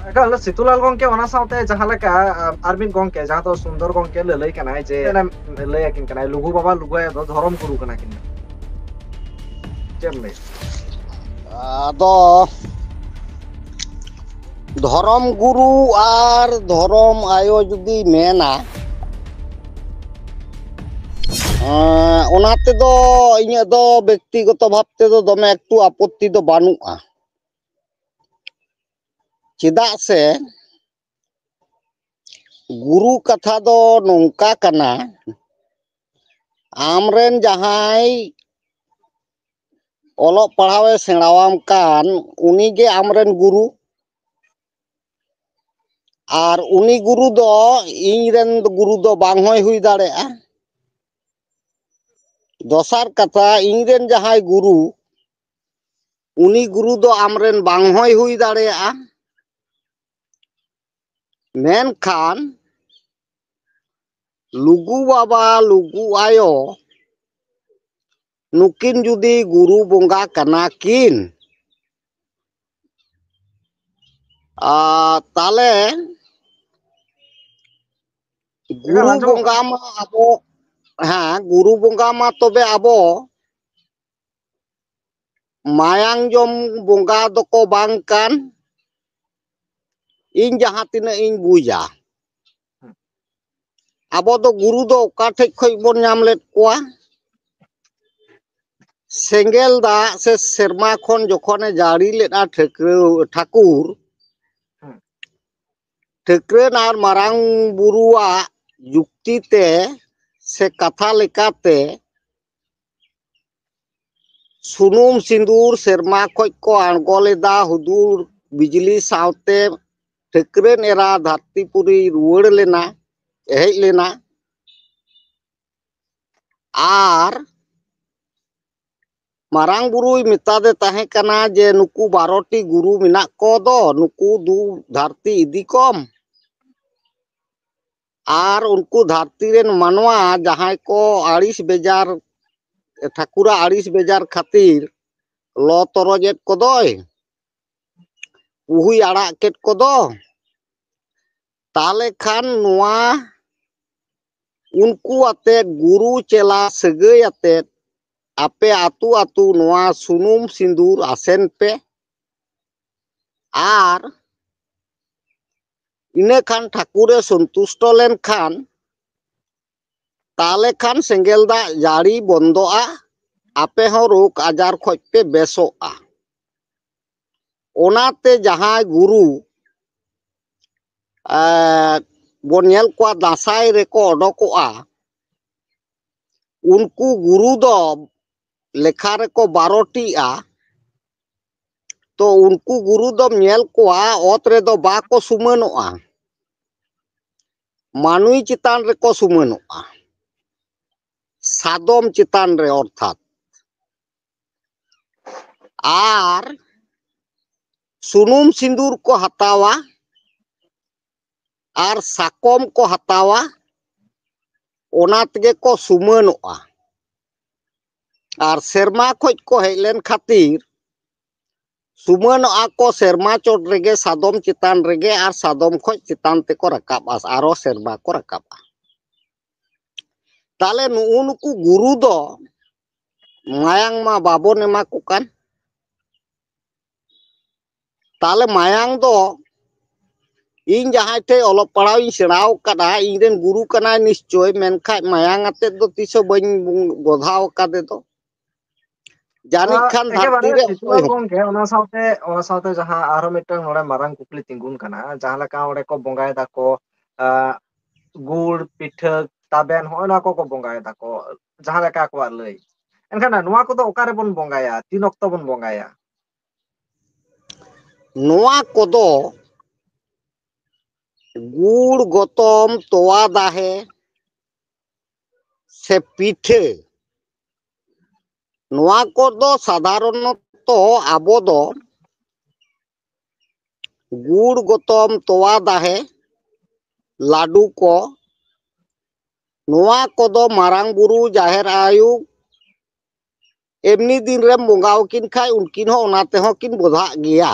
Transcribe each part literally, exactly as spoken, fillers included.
ᱮᱠᱟᱞ, ᱥᱤᱛᱩᱞᱟᱞ ᱜᱚᱝᱠᱮ, ᱚᱱᱟ ᱥᱟᱶᱛᱮ ᱡᱟᱦᱟᱸ ᱞᱮᱠᱟ, ᱟᱨ ᱢᱤᱫ ᱜᱚᱝᱠᱮ, ᱡᱟᱦᱟᱸ ᱫᱚ ᱥᱩᱱᱫᱚᱨ ᱜᱚᱝᱠᱮ ᱞᱟᱹᱞᱟᱹᱭ ᱠᱟᱱᱟᱭ ᱡᱮ, ᱞᱟᱹᱭ ᱟᱹᱠᱤᱱ ᱠᱟᱱᱟᱭ, ᱞᱩᱜᱩ ᱵᱟᱵᱟ, ᱞᱩᱜᱩ ᱟᱭᱳ ᱫᱚ ᱫᱷᱚᱨᱚᱢ ᱜᱩᱨᱩ ᱠᱟᱱᱟ ᱠᱤᱱ᱾ ᱪᱮᱫ ᱮᱢ ᱞᱟᱹᱭᱟ? ᱟᱫᱚ ᱫᱷᱚᱨᱚᱢ ᱜᱩᱨᱩ ᱟᱨ ᱫᱷᱚᱨᱚᱢ ᱟᱭᱳ ᱡᱩᱫᱤ ᱢᱮᱱᱟ, ᱮᱸ, ᱚᱱᱟ ᱛᱮᱫᱚ ᱤᱧᱟᱹᱜ ᱫᱚ ᱵᱮᱠᱛᱤᱜᱚᱛᱚ ᱵᱷᱟᱵ ᱛᱮᱫᱚ ᱫᱚᱢᱮ ᱮᱠᱴᱩ ᱟᱯᱚᱛᱛᱤ ᱫᱚ ᱵᱟᱹᱱᱩᱜᱼᱟ᱾ ᱪᱮᱫᱟᱜ ᱥᱮ ᱜᱩᱨᱩ ᱠᱟᱛᱷᱟ ᱫᱚ ᱱᱚᱝᱠᱟ ᱠᱟᱱᱟ, ᱟᱢᱨᱮᱱ ᱡᱟᱦᱟᱸᱭ ᱚᱞᱚᱜ ᱯᱟᱲᱦᱟᱣ ᱮ ᱥᱮᱬᱟᱣᱟᱢ ᱠᱟᱱ, ᱩᱱᱤᱜᱮ ᱟᱢᱨᱮᱱ ᱜᱩᱨᱩ᱾ ᱟᱨ ᱩᱱᱤ ᱜᱩᱨᱩ ᱫᱚ ᱤᱧ ᱨᱮᱱ ᱜᱩᱨᱩ ᱫᱚ ᱵᱟᱝ ᱦᱚᱸᱭ ᱦᱩᱭ ᱫᱟᱲᱮᱭᱟᱜᱼᱟ᱾ ᱫᱚᱥᱟᱨ ᱠᱟᱛᱷᱟ, ᱤᱧ ᱨᱮᱱ ᱡᱟᱦᱟᱸᱭ ᱜᱩᱨᱩ, ᱩᱱᱤ ᱜᱩᱨᱩ ᱫᱚ ᱟᱢᱨᱮᱱ ᱵᱟᱝ ᱦᱚᱸᱭ ᱦᱩᱭ ᱫᱟᱲᱮᱭᱟᱜᱼᱟ᱾ ᱢᱮᱱᱠᱷᱟᱱ ᱞᱩᱜᱩ ᱵᱟᱵᱟ, ᱞᱩᱜᱩ ᱟᱭᱳ, ᱱᱩᱠᱤᱱ ᱡᱩᱫᱤ ᱜᱩᱨᱩ ᱵᱚᱸᱜᱟ ᱠᱟᱱᱟ ᱠᱤᱱ, ᱟᱨ ᱛᱟᱦᱞᱮ ᱜᱩᱨᱩ ᱵᱚᱸᱜᱟ ᱢᱟ ᱟᱵᱚ, ᱦᱮᱸ, ᱜᱩᱨᱩ ᱵᱚᱸᱜᱟ ᱢᱟ ᱛᱚᱵᱮ ᱟᱵᱚ ᱢᱟᱭᱟᱝ ᱡᱚᱢ ᱵᱚᱸᱜᱟ ᱫᱚᱠᱚ ᱵᱟᱝ ᱠᱟᱱ, ᱤᱧ ᱡᱟᱦᱟᱸ ᱛᱤᱱᱟᱹᱜ ᱤᱧ ᱵᱩᱡᱟ᱾ ᱟᱵᱚ ᱫᱚ ᱜᱩᱨᱩ ᱫᱚ ᱚᱠᱟ ᱴᱷᱮᱡ ᱠᱷᱚᱡ ᱵᱚᱱ ᱧᱟᱢ ᱞᱮᱫ ᱠᱚᱣᱟ? ᱥᱮᱸᱜᱮᱞ ᱫᱟᱜ ᱥᱮ ᱥᱮᱨᱢᱟ ᱠᱷᱚᱱ ᱡᱚᱠᱷᱚᱱᱮ ᱡᱟᱹᱲᱤ ᱞᱮᱫᱼᱟ ᱴᱷᱟᱹᱠᱨᱟᱹ-, ᱴᱷᱟᱹᱠᱩᱨ, ᱴᱷᱟᱹᱠᱨᱟᱹᱱ ᱟᱨ ᱢᱟᱨᱟᱝ ᱵᱩᱨᱩᱣᱟᱜ ᱡᱩᱠᱛᱤ ᱛᱮ ᱥᱮ ᱠᱟᱛᱷᱟ ᱞᱮᱠᱟᱛᱮ ᱥᱩᱱᱩᱢ ᱥᱤᱸᱫᱩᱨ ᱥᱮᱨᱢᱟ ᱠᱷᱚᱡ ᱠᱚ ᱟᱬᱜᱚ ᱞᱮᱫᱟ, ᱦᱩᱫᱩᱲ ᱵᱤᱡᱽᱞᱤ ᱥᱟᱶᱛᱮ ᱴᱷᱟᱹᱠᱨᱟᱹᱱ ᱮᱨᱟ ᱫᱷᱟᱹᱨᱛᱤᱯᱩᱨᱤ ᱨᱩᱣᱟᱹᱲ ᱞᱮᱱᱟ, ᱦᱮᱡ ᱞᱮᱱᱟ᱾ ᱟᱨ ᱢᱟᱨᱟᱝ ᱵᱩᱨᱩᱭ ᱢᱮᱛᱟᱫᱮ ᱛᱟᱦᱮᱸ ᱠᱟᱱᱟ ᱡᱮ, ᱱᱩᱠᱩ ᱵᱟᱨᱚ ᱴᱤ ᱜᱩᱨᱩ ᱢᱮᱱᱟᱜ ᱠᱚ ᱫᱚ, ᱱᱩᱠᱩ ᱫᱩ ᱫᱷᱟᱹᱨᱛᱤ ᱤᱫᱤ ᱠᱚᱢ᱾ ᱟᱨ ᱩᱱᱠᱩ ᱫᱷᱟᱹᱨᱛᱤ ᱨᱮᱱ ᱢᱟᱱᱣᱟ ᱡᱟᱦᱟᱸᱭ ᱠᱚ ᱟᱹᱲᱤᱥ ᱵᱮᱡᱟᱨ, ᱴᱷᱟᱹᱠᱩᱨᱟᱜ ᱟᱹᱲᱤᱥ ᱵᱮᱡᱟᱨ ᱠᱷᱟᱹᱛᱤᱨ ᱞᱚ ᱛᱚᱨᱚᱡᱮᱫ ᱠᱚᱫᱚᱭ, ᱯᱩᱦᱩᱭ ᱟᱲᱟᱜ ᱠᱮᱫ ᱠᱚᱫᱚ, ᱛᱟᱦᱞᱮ ᱠᱷᱟᱱ ᱱᱚᱣᱟ ᱩᱱᱠᱩ ᱟᱛᱮᱫ, ᱜᱩᱨᱩ ᱪᱮᱞᱟ ᱥᱟᱹᱜᱟᱹᱭ ᱟᱛᱮᱫ, ᱟᱯᱮ ᱟᱹᱛᱩ ᱟᱹᱛᱩ ᱱᱚᱣᱟ ᱥᱩᱱᱩᱢ ᱥᱤᱸᱫᱩᱨ ᱟᱥᱮᱱ ᱯᱮ᱾ ᱟᱨ ᱤᱱᱟᱹ ᱠᱷᱟᱱ ᱴᱷᱟᱹᱠᱩᱨᱮ ᱥᱚᱱᱛᱩᱥᱴᱚ ᱞᱮᱱᱠᱷᱟᱱ, ᱛᱟᱦᱞᱮ ᱠᱷᱟᱱ ᱥᱮᱸᱜᱮᱞ ᱫᱟᱜ ᱡᱟᱹᱲᱤ ᱵᱚᱱᱫᱚᱜᱼᱟ, ᱟᱯᱮ ᱦᱚᱸ ᱨᱳᱜᱽ ᱟᱡᱟᱨ ᱠᱷᱚᱡ ᱯᱮ ᱵᱮᱥᱚᱜᱼᱟ᱾ ᱚᱱᱟᱛᱮ ᱡᱟᱦᱟᱸᱭ ᱜᱩᱨᱩ, ᱮᱸ, ᱵᱚᱱ ᱧᱮᱞ ᱠᱚᱣᱟ ᱫᱟᱸᱥᱟᱭ ᱨᱮᱠᱚ ᱚᱰᱚᱠᱚᱜᱼᱟ, ᱩᱱᱠᱩ ᱜᱩᱨᱩ ᱫᱚ ᱞᱮᱠᱷᱟ ᱨᱮᱠᱚ ᱵᱟᱨᱚᱴᱤᱜᱼᱟ᱾ ᱛᱚ ᱩᱱᱠᱩ ᱜᱩᱨᱩ ᱫᱚᱢ ᱧᱮᱞ ᱠᱚᱣᱟ, ᱚᱛ ᱨᱮᱫᱚ ᱵᱟᱠᱚ ᱥᱩᱢᱟᱹᱱᱚᱜᱼᱟ, ᱢᱟᱹᱱᱩᱭ ᱪᱮᱛᱟᱱ ᱨᱮᱠᱚ ᱥᱩᱢᱟᱹᱱᱚᱜᱼᱟ, ᱥᱟᱫᱚᱢ ᱪᱮᱛᱟᱱ ᱨᱮ ᱚᱨᱛᱷᱟᱛ᱾ ᱟᱨ ᱥᱩᱱᱩᱢ ᱥᱤᱸᱫᱩᱨ ᱠᱚ ᱦᱟᱛᱟᱣᱟ ᱟᱨ ᱥᱟᱠᱚᱢ ᱠᱚ ᱦᱟᱛᱟᱣᱟ, ᱚᱱᱟ ᱛᱮᱜᱮ ᱠᱚ ᱥᱩᱢᱟᱹᱱᱚᱜᱼᱟ᱾ ᱟᱨ ᱥᱮᱨᱢᱟ ᱠᱷᱚᱡ ᱠᱚ ᱦᱮᱡ ᱞᱮᱱ ᱠᱷᱟᱹᱛᱤᱨ ᱥᱩᱢᱟᱹᱱᱚᱜᱼᱟ ᱠᱚ ᱥᱮᱨᱢᱟ ᱪᱚᱴ ᱨᱮᱜᱮ, ᱥᱟᱫᱚᱢ ᱪᱮᱛᱟᱱ ᱨᱮᱜᱮ, ᱟᱨ ᱥᱟᱫᱚᱢ ᱠᱷᱚᱡ ᱪᱮᱛᱟᱱ ᱛᱮᱠᱚ ᱨᱟᱠᱟᱵᱼᱟ, ᱟᱨᱚ ᱥᱮᱨᱢᱟ ᱠᱚ ᱨᱟᱠᱟᱵᱼᱟ᱾ ᱛᱟᱦᱞᱮ ᱱᱩᱜᱼᱩ ᱱᱩᱠᱩ ᱜᱩᱨᱩ ᱫᱚ ᱢᱟᱭᱟᱝ ᱢᱟ ᱵᱟᱵᱚᱱ ᱮᱢᱟ ᱠᱚ ᱠᱟᱱ᱾ ᱛᱟᱦᱞᱮ ᱢᱟᱭᱟᱝ ᱫᱚ ᱤᱧ ᱡᱟᱦᱟᱸᱭ ᱴᱷᱮᱡ ᱚᱞᱚᱜ ᱯᱟᱲᱦᱟᱣ ᱤᱧ ᱥᱮᱬᱟ ᱟᱠᱟᱫᱼᱟ, ᱤᱧ ᱨᱮᱱ ᱜᱩᱨᱩ ᱠᱟᱱᱟᱭ ᱱᱤᱥᱪᱚᱭ, ᱢᱮᱱᱠᱷᱟᱡ ᱢᱟᱭᱟᱝ ᱟᱛᱮᱫ ᱫᱚ ᱛᱤᱥ ᱦᱚᱸ ᱵᱟᱹᱧ ᱜᱚᱫᱷᱟᱣ ᱟᱠᱟᱫᱮ ᱫᱚ᱾ ᱡᱟᱹᱱᱤᱡ ᱟᱨ ᱠᱷᱟᱱ ᱮᱠᱮᱵᱟᱨᱮ ᱫᱷᱟᱹᱨᱛᱤ ᱨᱮ ᱥᱤᱥᱩ ᱚᱠᱚᱭ ᱦᱚᱸ᱾ ᱜᱚᱢᱠᱮ, ᱚᱱᱟ ᱥᱟᱶᱛᱮ, ᱚᱱᱟ ᱥᱟᱶᱛᱮ ᱡᱟᱦᱟᱸ ᱟᱨᱦᱚᱸ ᱢᱤᱫᱴᱟᱝ ᱱᱚᱰᱮ ᱢᱟᱨᱟᱝ ᱠᱩᱠᱞᱤ ᱛᱤᱸᱜᱩᱱ ᱠᱟᱱᱟ, ᱡᱟᱦᱟᱸ ᱞᱮᱠᱟ ᱚᱸᱰᱮ ᱠᱚ ᱵᱚᱸᱜᱟᱭ ᱫᱟᱠᱚ, ᱟᱸ, ᱜᱩᱲ, ᱯᱤᱴᱷᱟᱹ, ᱛᱟᱵᱮᱱ, ᱦᱚᱸᱜᱼᱚ ᱱᱚᱣᱟ ᱠᱚᱠᱚ ᱵᱚᱸᱜᱟᱭ ᱫᱟᱠᱚ, ᱡᱟᱦᱟᱸ ᱞᱮᱠᱟ ᱟᱠᱚᱣᱟᱜ ᱞᱟᱹᱭ᱾ ᱮᱱᱠᱷᱟᱱ ᱱᱚᱣᱟ ᱠᱚᱫᱚ ᱚᱠᱟ ᱨᱮᱵᱚᱱ ᱵᱚᱸᱜᱟᱭᱟ, ᱛᱤᱱ ᱚᱠᱛᱚ ᱵᱚᱱ ᱵᱚᱸᱜᱟᱭᱟ? ᱱᱚᱣᱟ ᱠᱚᱫᱚ ᱜᱩᱲ, ᱜᱚᱛᱚᱢ, ᱛᱚᱣᱟ ᱫᱟᱦᱮ ᱥᱮ ᱯᱤᱴᱷᱟᱹ, ᱱᱚᱣᱟ ᱠᱚᱫᱚ ᱥᱟᱫᱷᱟᱨᱚᱱᱚᱛᱚ ᱟᱵᱚ ᱫᱚ ᱜᱩᱲ, ᱜᱚᱛᱚᱢ, ᱛᱚᱣᱟ ᱫᱟᱦᱮ, ᱞᱟᱹᱰᱩ ᱠᱚ, ᱱᱚᱣᱟ ᱠᱚᱫᱚ ᱢᱟᱨᱟᱝ ᱵᱩᱨᱩ, ᱡᱟᱦᱮᱨ ᱟᱭᱳ, ᱮᱢᱱᱤ ᱫᱤᱱ ᱨᱮᱢ ᱵᱚᱸᱜᱟ ᱟᱹᱠᱤᱱ ᱠᱷᱟᱡ ᱩᱱᱠᱤᱱ ᱦᱚᱸ ᱚᱱᱟ ᱛᱮᱦᱚᱸ ᱠᱤᱱ ᱵᱚᱫᱷᱟᱜ ᱜᱮᱭᱟ᱾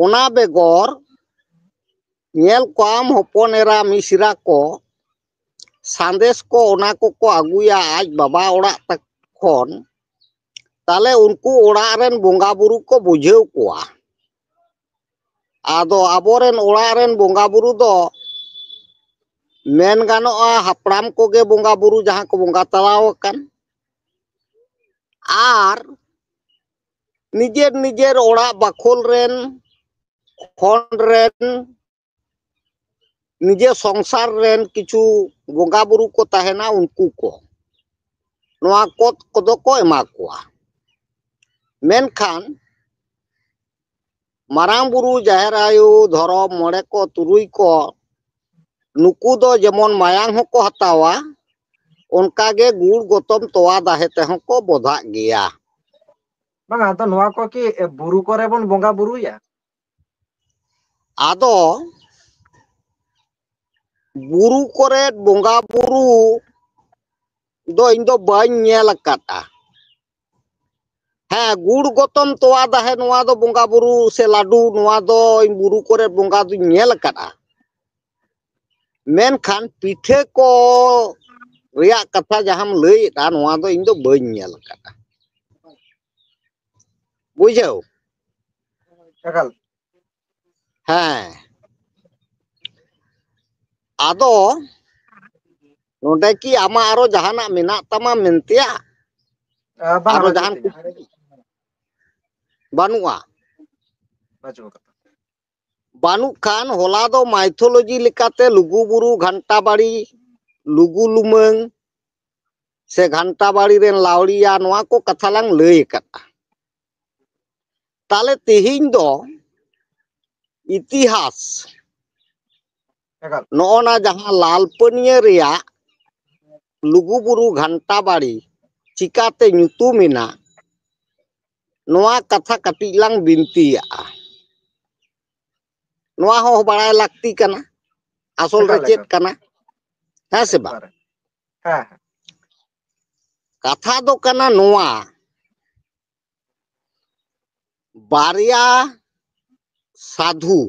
ᱚᱱᱟ ᱵᱮᱜᱚᱨ ᱧᱮᱞ ᱠᱚᱣᱟᱢ ᱦᱚᱯᱚᱱ ᱮᱨᱟ ᱢᱤᱥᱨᱟ ᱠᱚ ᱥᱟᱸᱫᱮᱥ ᱠᱚ ᱚᱱᱟ ᱠᱚᱠᱚ ᱟᱹᱜᱩᱭᱟ ᱟᱡ ᱵᱟᱵᱟ ᱚᱲᱟᱜ ᱛᱟᱠ-, ᱠᱷᱚᱱ, ᱛᱟᱦᱞᱮ ᱩᱱᱠᱩ ᱚᱲᱟᱜ ᱨᱮᱱ ᱵᱚᱸᱜᱟ ᱵᱩᱨᱩ ᱠᱚ ᱵᱩᱡᱷᱟᱹᱣ ᱠᱚᱣᱟ᱾ ᱟᱫᱚ ᱟᱵᱚᱨᱮᱱ ᱚᱲᱟᱜ ᱨᱮᱱ ᱵᱚᱸᱜᱟ ᱵᱩᱨᱩ ᱫᱚ ᱢᱮᱱ ᱜᱟᱱᱚᱜᱼᱟ ᱦᱟᱯᱲᱟᱢ ᱠᱚᱜᱮ ᱵᱚᱸᱜᱟ ᱵᱩᱨᱩ ᱡᱟᱦᱟᱸ ᱠᱚ ᱵᱚᱸᱜᱟ ᱛᱟᱞᱟᱣ ᱟᱠᱟᱱ, ᱟᱨ ᱱᱤᱡᱮᱨ ᱱᱤᱡᱮᱨ ᱚᱲᱟᱜ ᱵᱟᱠᱷᱳᱞ ᱨᱮᱱ, ᱠᱷᱚᱸᱰ ᱨᱮᱱ, ᱱᱤᱡᱮ ᱥᱚᱝᱥᱟᱨ ᱨᱮᱱ ᱠᱤᱪᱷᱩ ᱵᱚᱸᱜᱟ ᱵᱩᱨᱩ ᱠᱚ ᱛᱟᱦᱮᱱᱟ, ᱩᱱᱠᱩ ᱠᱚ ᱱᱚᱣᱟ ᱠᱚᱫ ᱠᱚᱫᱚ ᱠᱚ ᱮᱢᱟ ᱠᱚᱣᱟ᱾ ᱢᱮᱱᱠᱷᱟᱱ ᱢᱟᱨᱟᱝ ᱵᱩᱨᱩ, ᱡᱟᱦᱮᱨ ᱟᱭᱳ, ᱫᱷᱚᱨᱚᱢ ᱢᱚᱬᱮ ᱠᱚ, ᱛᱩᱨᱩᱭ ᱠᱚ, ᱱᱩᱠᱩ ᱫᱚ ᱡᱮᱢᱚᱱ ᱢᱟᱭᱟᱝ ᱦᱚᱸᱠᱚ ᱦᱟᱛᱟᱣᱟ, ᱚᱱᱠᱟᱜᱮ ᱜᱩᱲ ᱜᱚᱛᱚᱢ ᱛᱚᱣᱟ ᱫᱟᱦᱮ ᱛᱮᱦᱚᱸ ᱠᱚ ᱵᱚᱫᱷᱟᱜ ᱜᱮᱭᱟ᱾ ᱵᱟᱝ, ᱟᱫᱚ ᱱᱚᱣᱟ ᱠᱚ ᱠᱤ, ᱮ, ᱵᱩᱨᱩ ᱠᱚᱨᱮ ᱵᱚᱱ ᱵᱚᱸᱜᱟ ᱵᱩᱨᱩᱭᱟ? ᱟᱫᱚ ᱵᱩᱨᱩ ᱠᱚᱨᱮ ᱵᱚᱸᱜᱟ ᱵᱩᱨᱩ ᱫᱚ ᱤᱧ ᱫᱚ ᱵᱟᱹᱧ ᱧᱮᱞ ᱟᱠᱟᱫᱼᱟ᱾ ᱦᱮᱸ, ᱜᱩᱲ ᱜᱚᱛᱚᱢ ᱛᱚᱣᱟ ᱫᱟᱦᱮ, ᱱᱚᱣᱟ ᱫᱚ ᱵᱚᱸᱜᱟ ᱵᱩᱨᱩ ᱥᱮ ᱞᱟᱹᱰᱩ, ᱱᱚᱣᱟ ᱫᱚ ᱤᱧ ᱵᱩᱨᱩ ᱠᱚᱨᱮ ᱵᱚᱸᱜᱟ ᱫᱩᱧ ᱧᱮᱞ ᱟᱠᱟᱫᱼᱟ᱾ ᱢᱮᱱᱠᱷᱟᱱ ᱯᱤᱴᱷᱟᱹ ᱠᱚ ᱨᱮᱭᱟᱜ ᱠᱟᱛᱷᱟ ᱡᱟᱦᱟᱸᱢ ᱞᱟᱹᱭᱮᱫᱼᱟ, ᱱᱚᱣᱟ ᱫᱚ ᱤᱧ ᱫᱚ ᱵᱟᱹᱧ ᱧᱮᱞ ᱟᱠᱟᱫᱼᱟ᱾ ᱵᱩᱡᱷᱟᱹᱣ? ᱮᱠᱟᱞ᱾ ᱦᱮᱸ᱾ ᱟᱫᱚ ᱱᱚᱰᱮ ᱠᱤ ᱟᱢᱟᱜ ᱟᱨᱚ ᱡᱟᱦᱟᱱᱟᱜ ᱢᱮᱱᱟᱜ ᱛᱟᱢᱟ ᱢᱮᱱᱛᱮᱭᱟᱜ? ᱟ, ᱵᱟᱝ, ᱟᱨᱚ ᱵᱟᱹᱪᱩᱜ ᱡᱟᱦᱟᱱ ᱛᱤᱧᱟ᱾ ᱠᱩᱠᱞᱤ? ᱵᱟᱹᱱᱩᱜᱼᱟ᱾ ᱵᱟᱹᱪᱩᱜ ᱟᱠᱟᱫᱟ᱾ ᱵᱟᱹᱱᱩᱜ ᱠᱷᱟᱱ ᱦᱚᱞᱟ ᱫᱚ mythology ᱞᱮᱠᱟᱛᱮ ᱞᱩᱜᱩᱵᱩᱨᱩ, ᱜᱷᱟᱱᱴᱟ ᱵᱟᱲᱤ, ᱞᱩᱜᱩ ᱞᱩᱢᱟᱹᱝ ᱥᱮ ᱜᱷᱟᱱᱴᱟ ᱵᱟᱲᱤ ᱨᱮᱱ ᱞᱟᱣᱲᱤᱭᱟ, ᱱᱚᱣᱟ ᱠᱚ ᱠᱟᱛᱷᱟ ᱞᱟᱝ ᱞᱟᱹᱭ ᱟᱠᱟᱫᱼᱟ᱾ ᱛᱟᱦᱞᱮ ᱛᱮᱦᱮᱧ ᱫᱚ ᱤᱛᱤᱦᱟᱥ, ᱮᱠᱟᱞ᱾ ᱱᱚᱜᱼᱚ ᱱᱟ ᱡᱟᱦᱟᱸ ᱞᱟᱞᱯᱟᱹᱱᱤᱭᱟᱹ ᱨᱮᱭᱟᱜ ᱞᱩᱜᱩᱵᱩᱨᱩ ᱜᱷᱟᱱᱴᱟ ᱵᱟᱲᱤ ᱪᱤᱠᱟᱛᱮ ᱧᱩᱛᱩᱢ ᱮᱱᱟ, ᱱᱚᱣᱟ ᱠᱟᱛᱷᱟ ᱠᱟᱹᱴᱤᱡ ᱞᱟᱝ ᱵᱤᱱᱛᱤᱭᱟᱜᱼᱟ᱾ ᱱᱚᱣᱟ ᱦᱚᱸ ᱵᱟᱲᱟᱭ ᱞᱟᱹᱠᱛᱤ ᱠᱟᱱᱟ, ᱟᱥᱚᱞ ᱨᱮ ᱮᱠᱟᱞ, ᱪᱮᱫ ᱮᱠᱟᱞ᱾ ᱠᱟᱱᱟ, ᱦᱮᱸ ᱥᱮ ᱵᱟᱝ? ᱮᱠᱵᱟᱨᱮ᱾ ᱦᱮᱸ, ᱦᱮᱸ᱾ ᱠᱟᱛᱷᱟ ᱫᱚ ᱠᱟᱱᱟ ᱱᱚᱣᱟ, ᱵᱟᱨᱭᱟ ᱥᱟᱫᱷᱩ,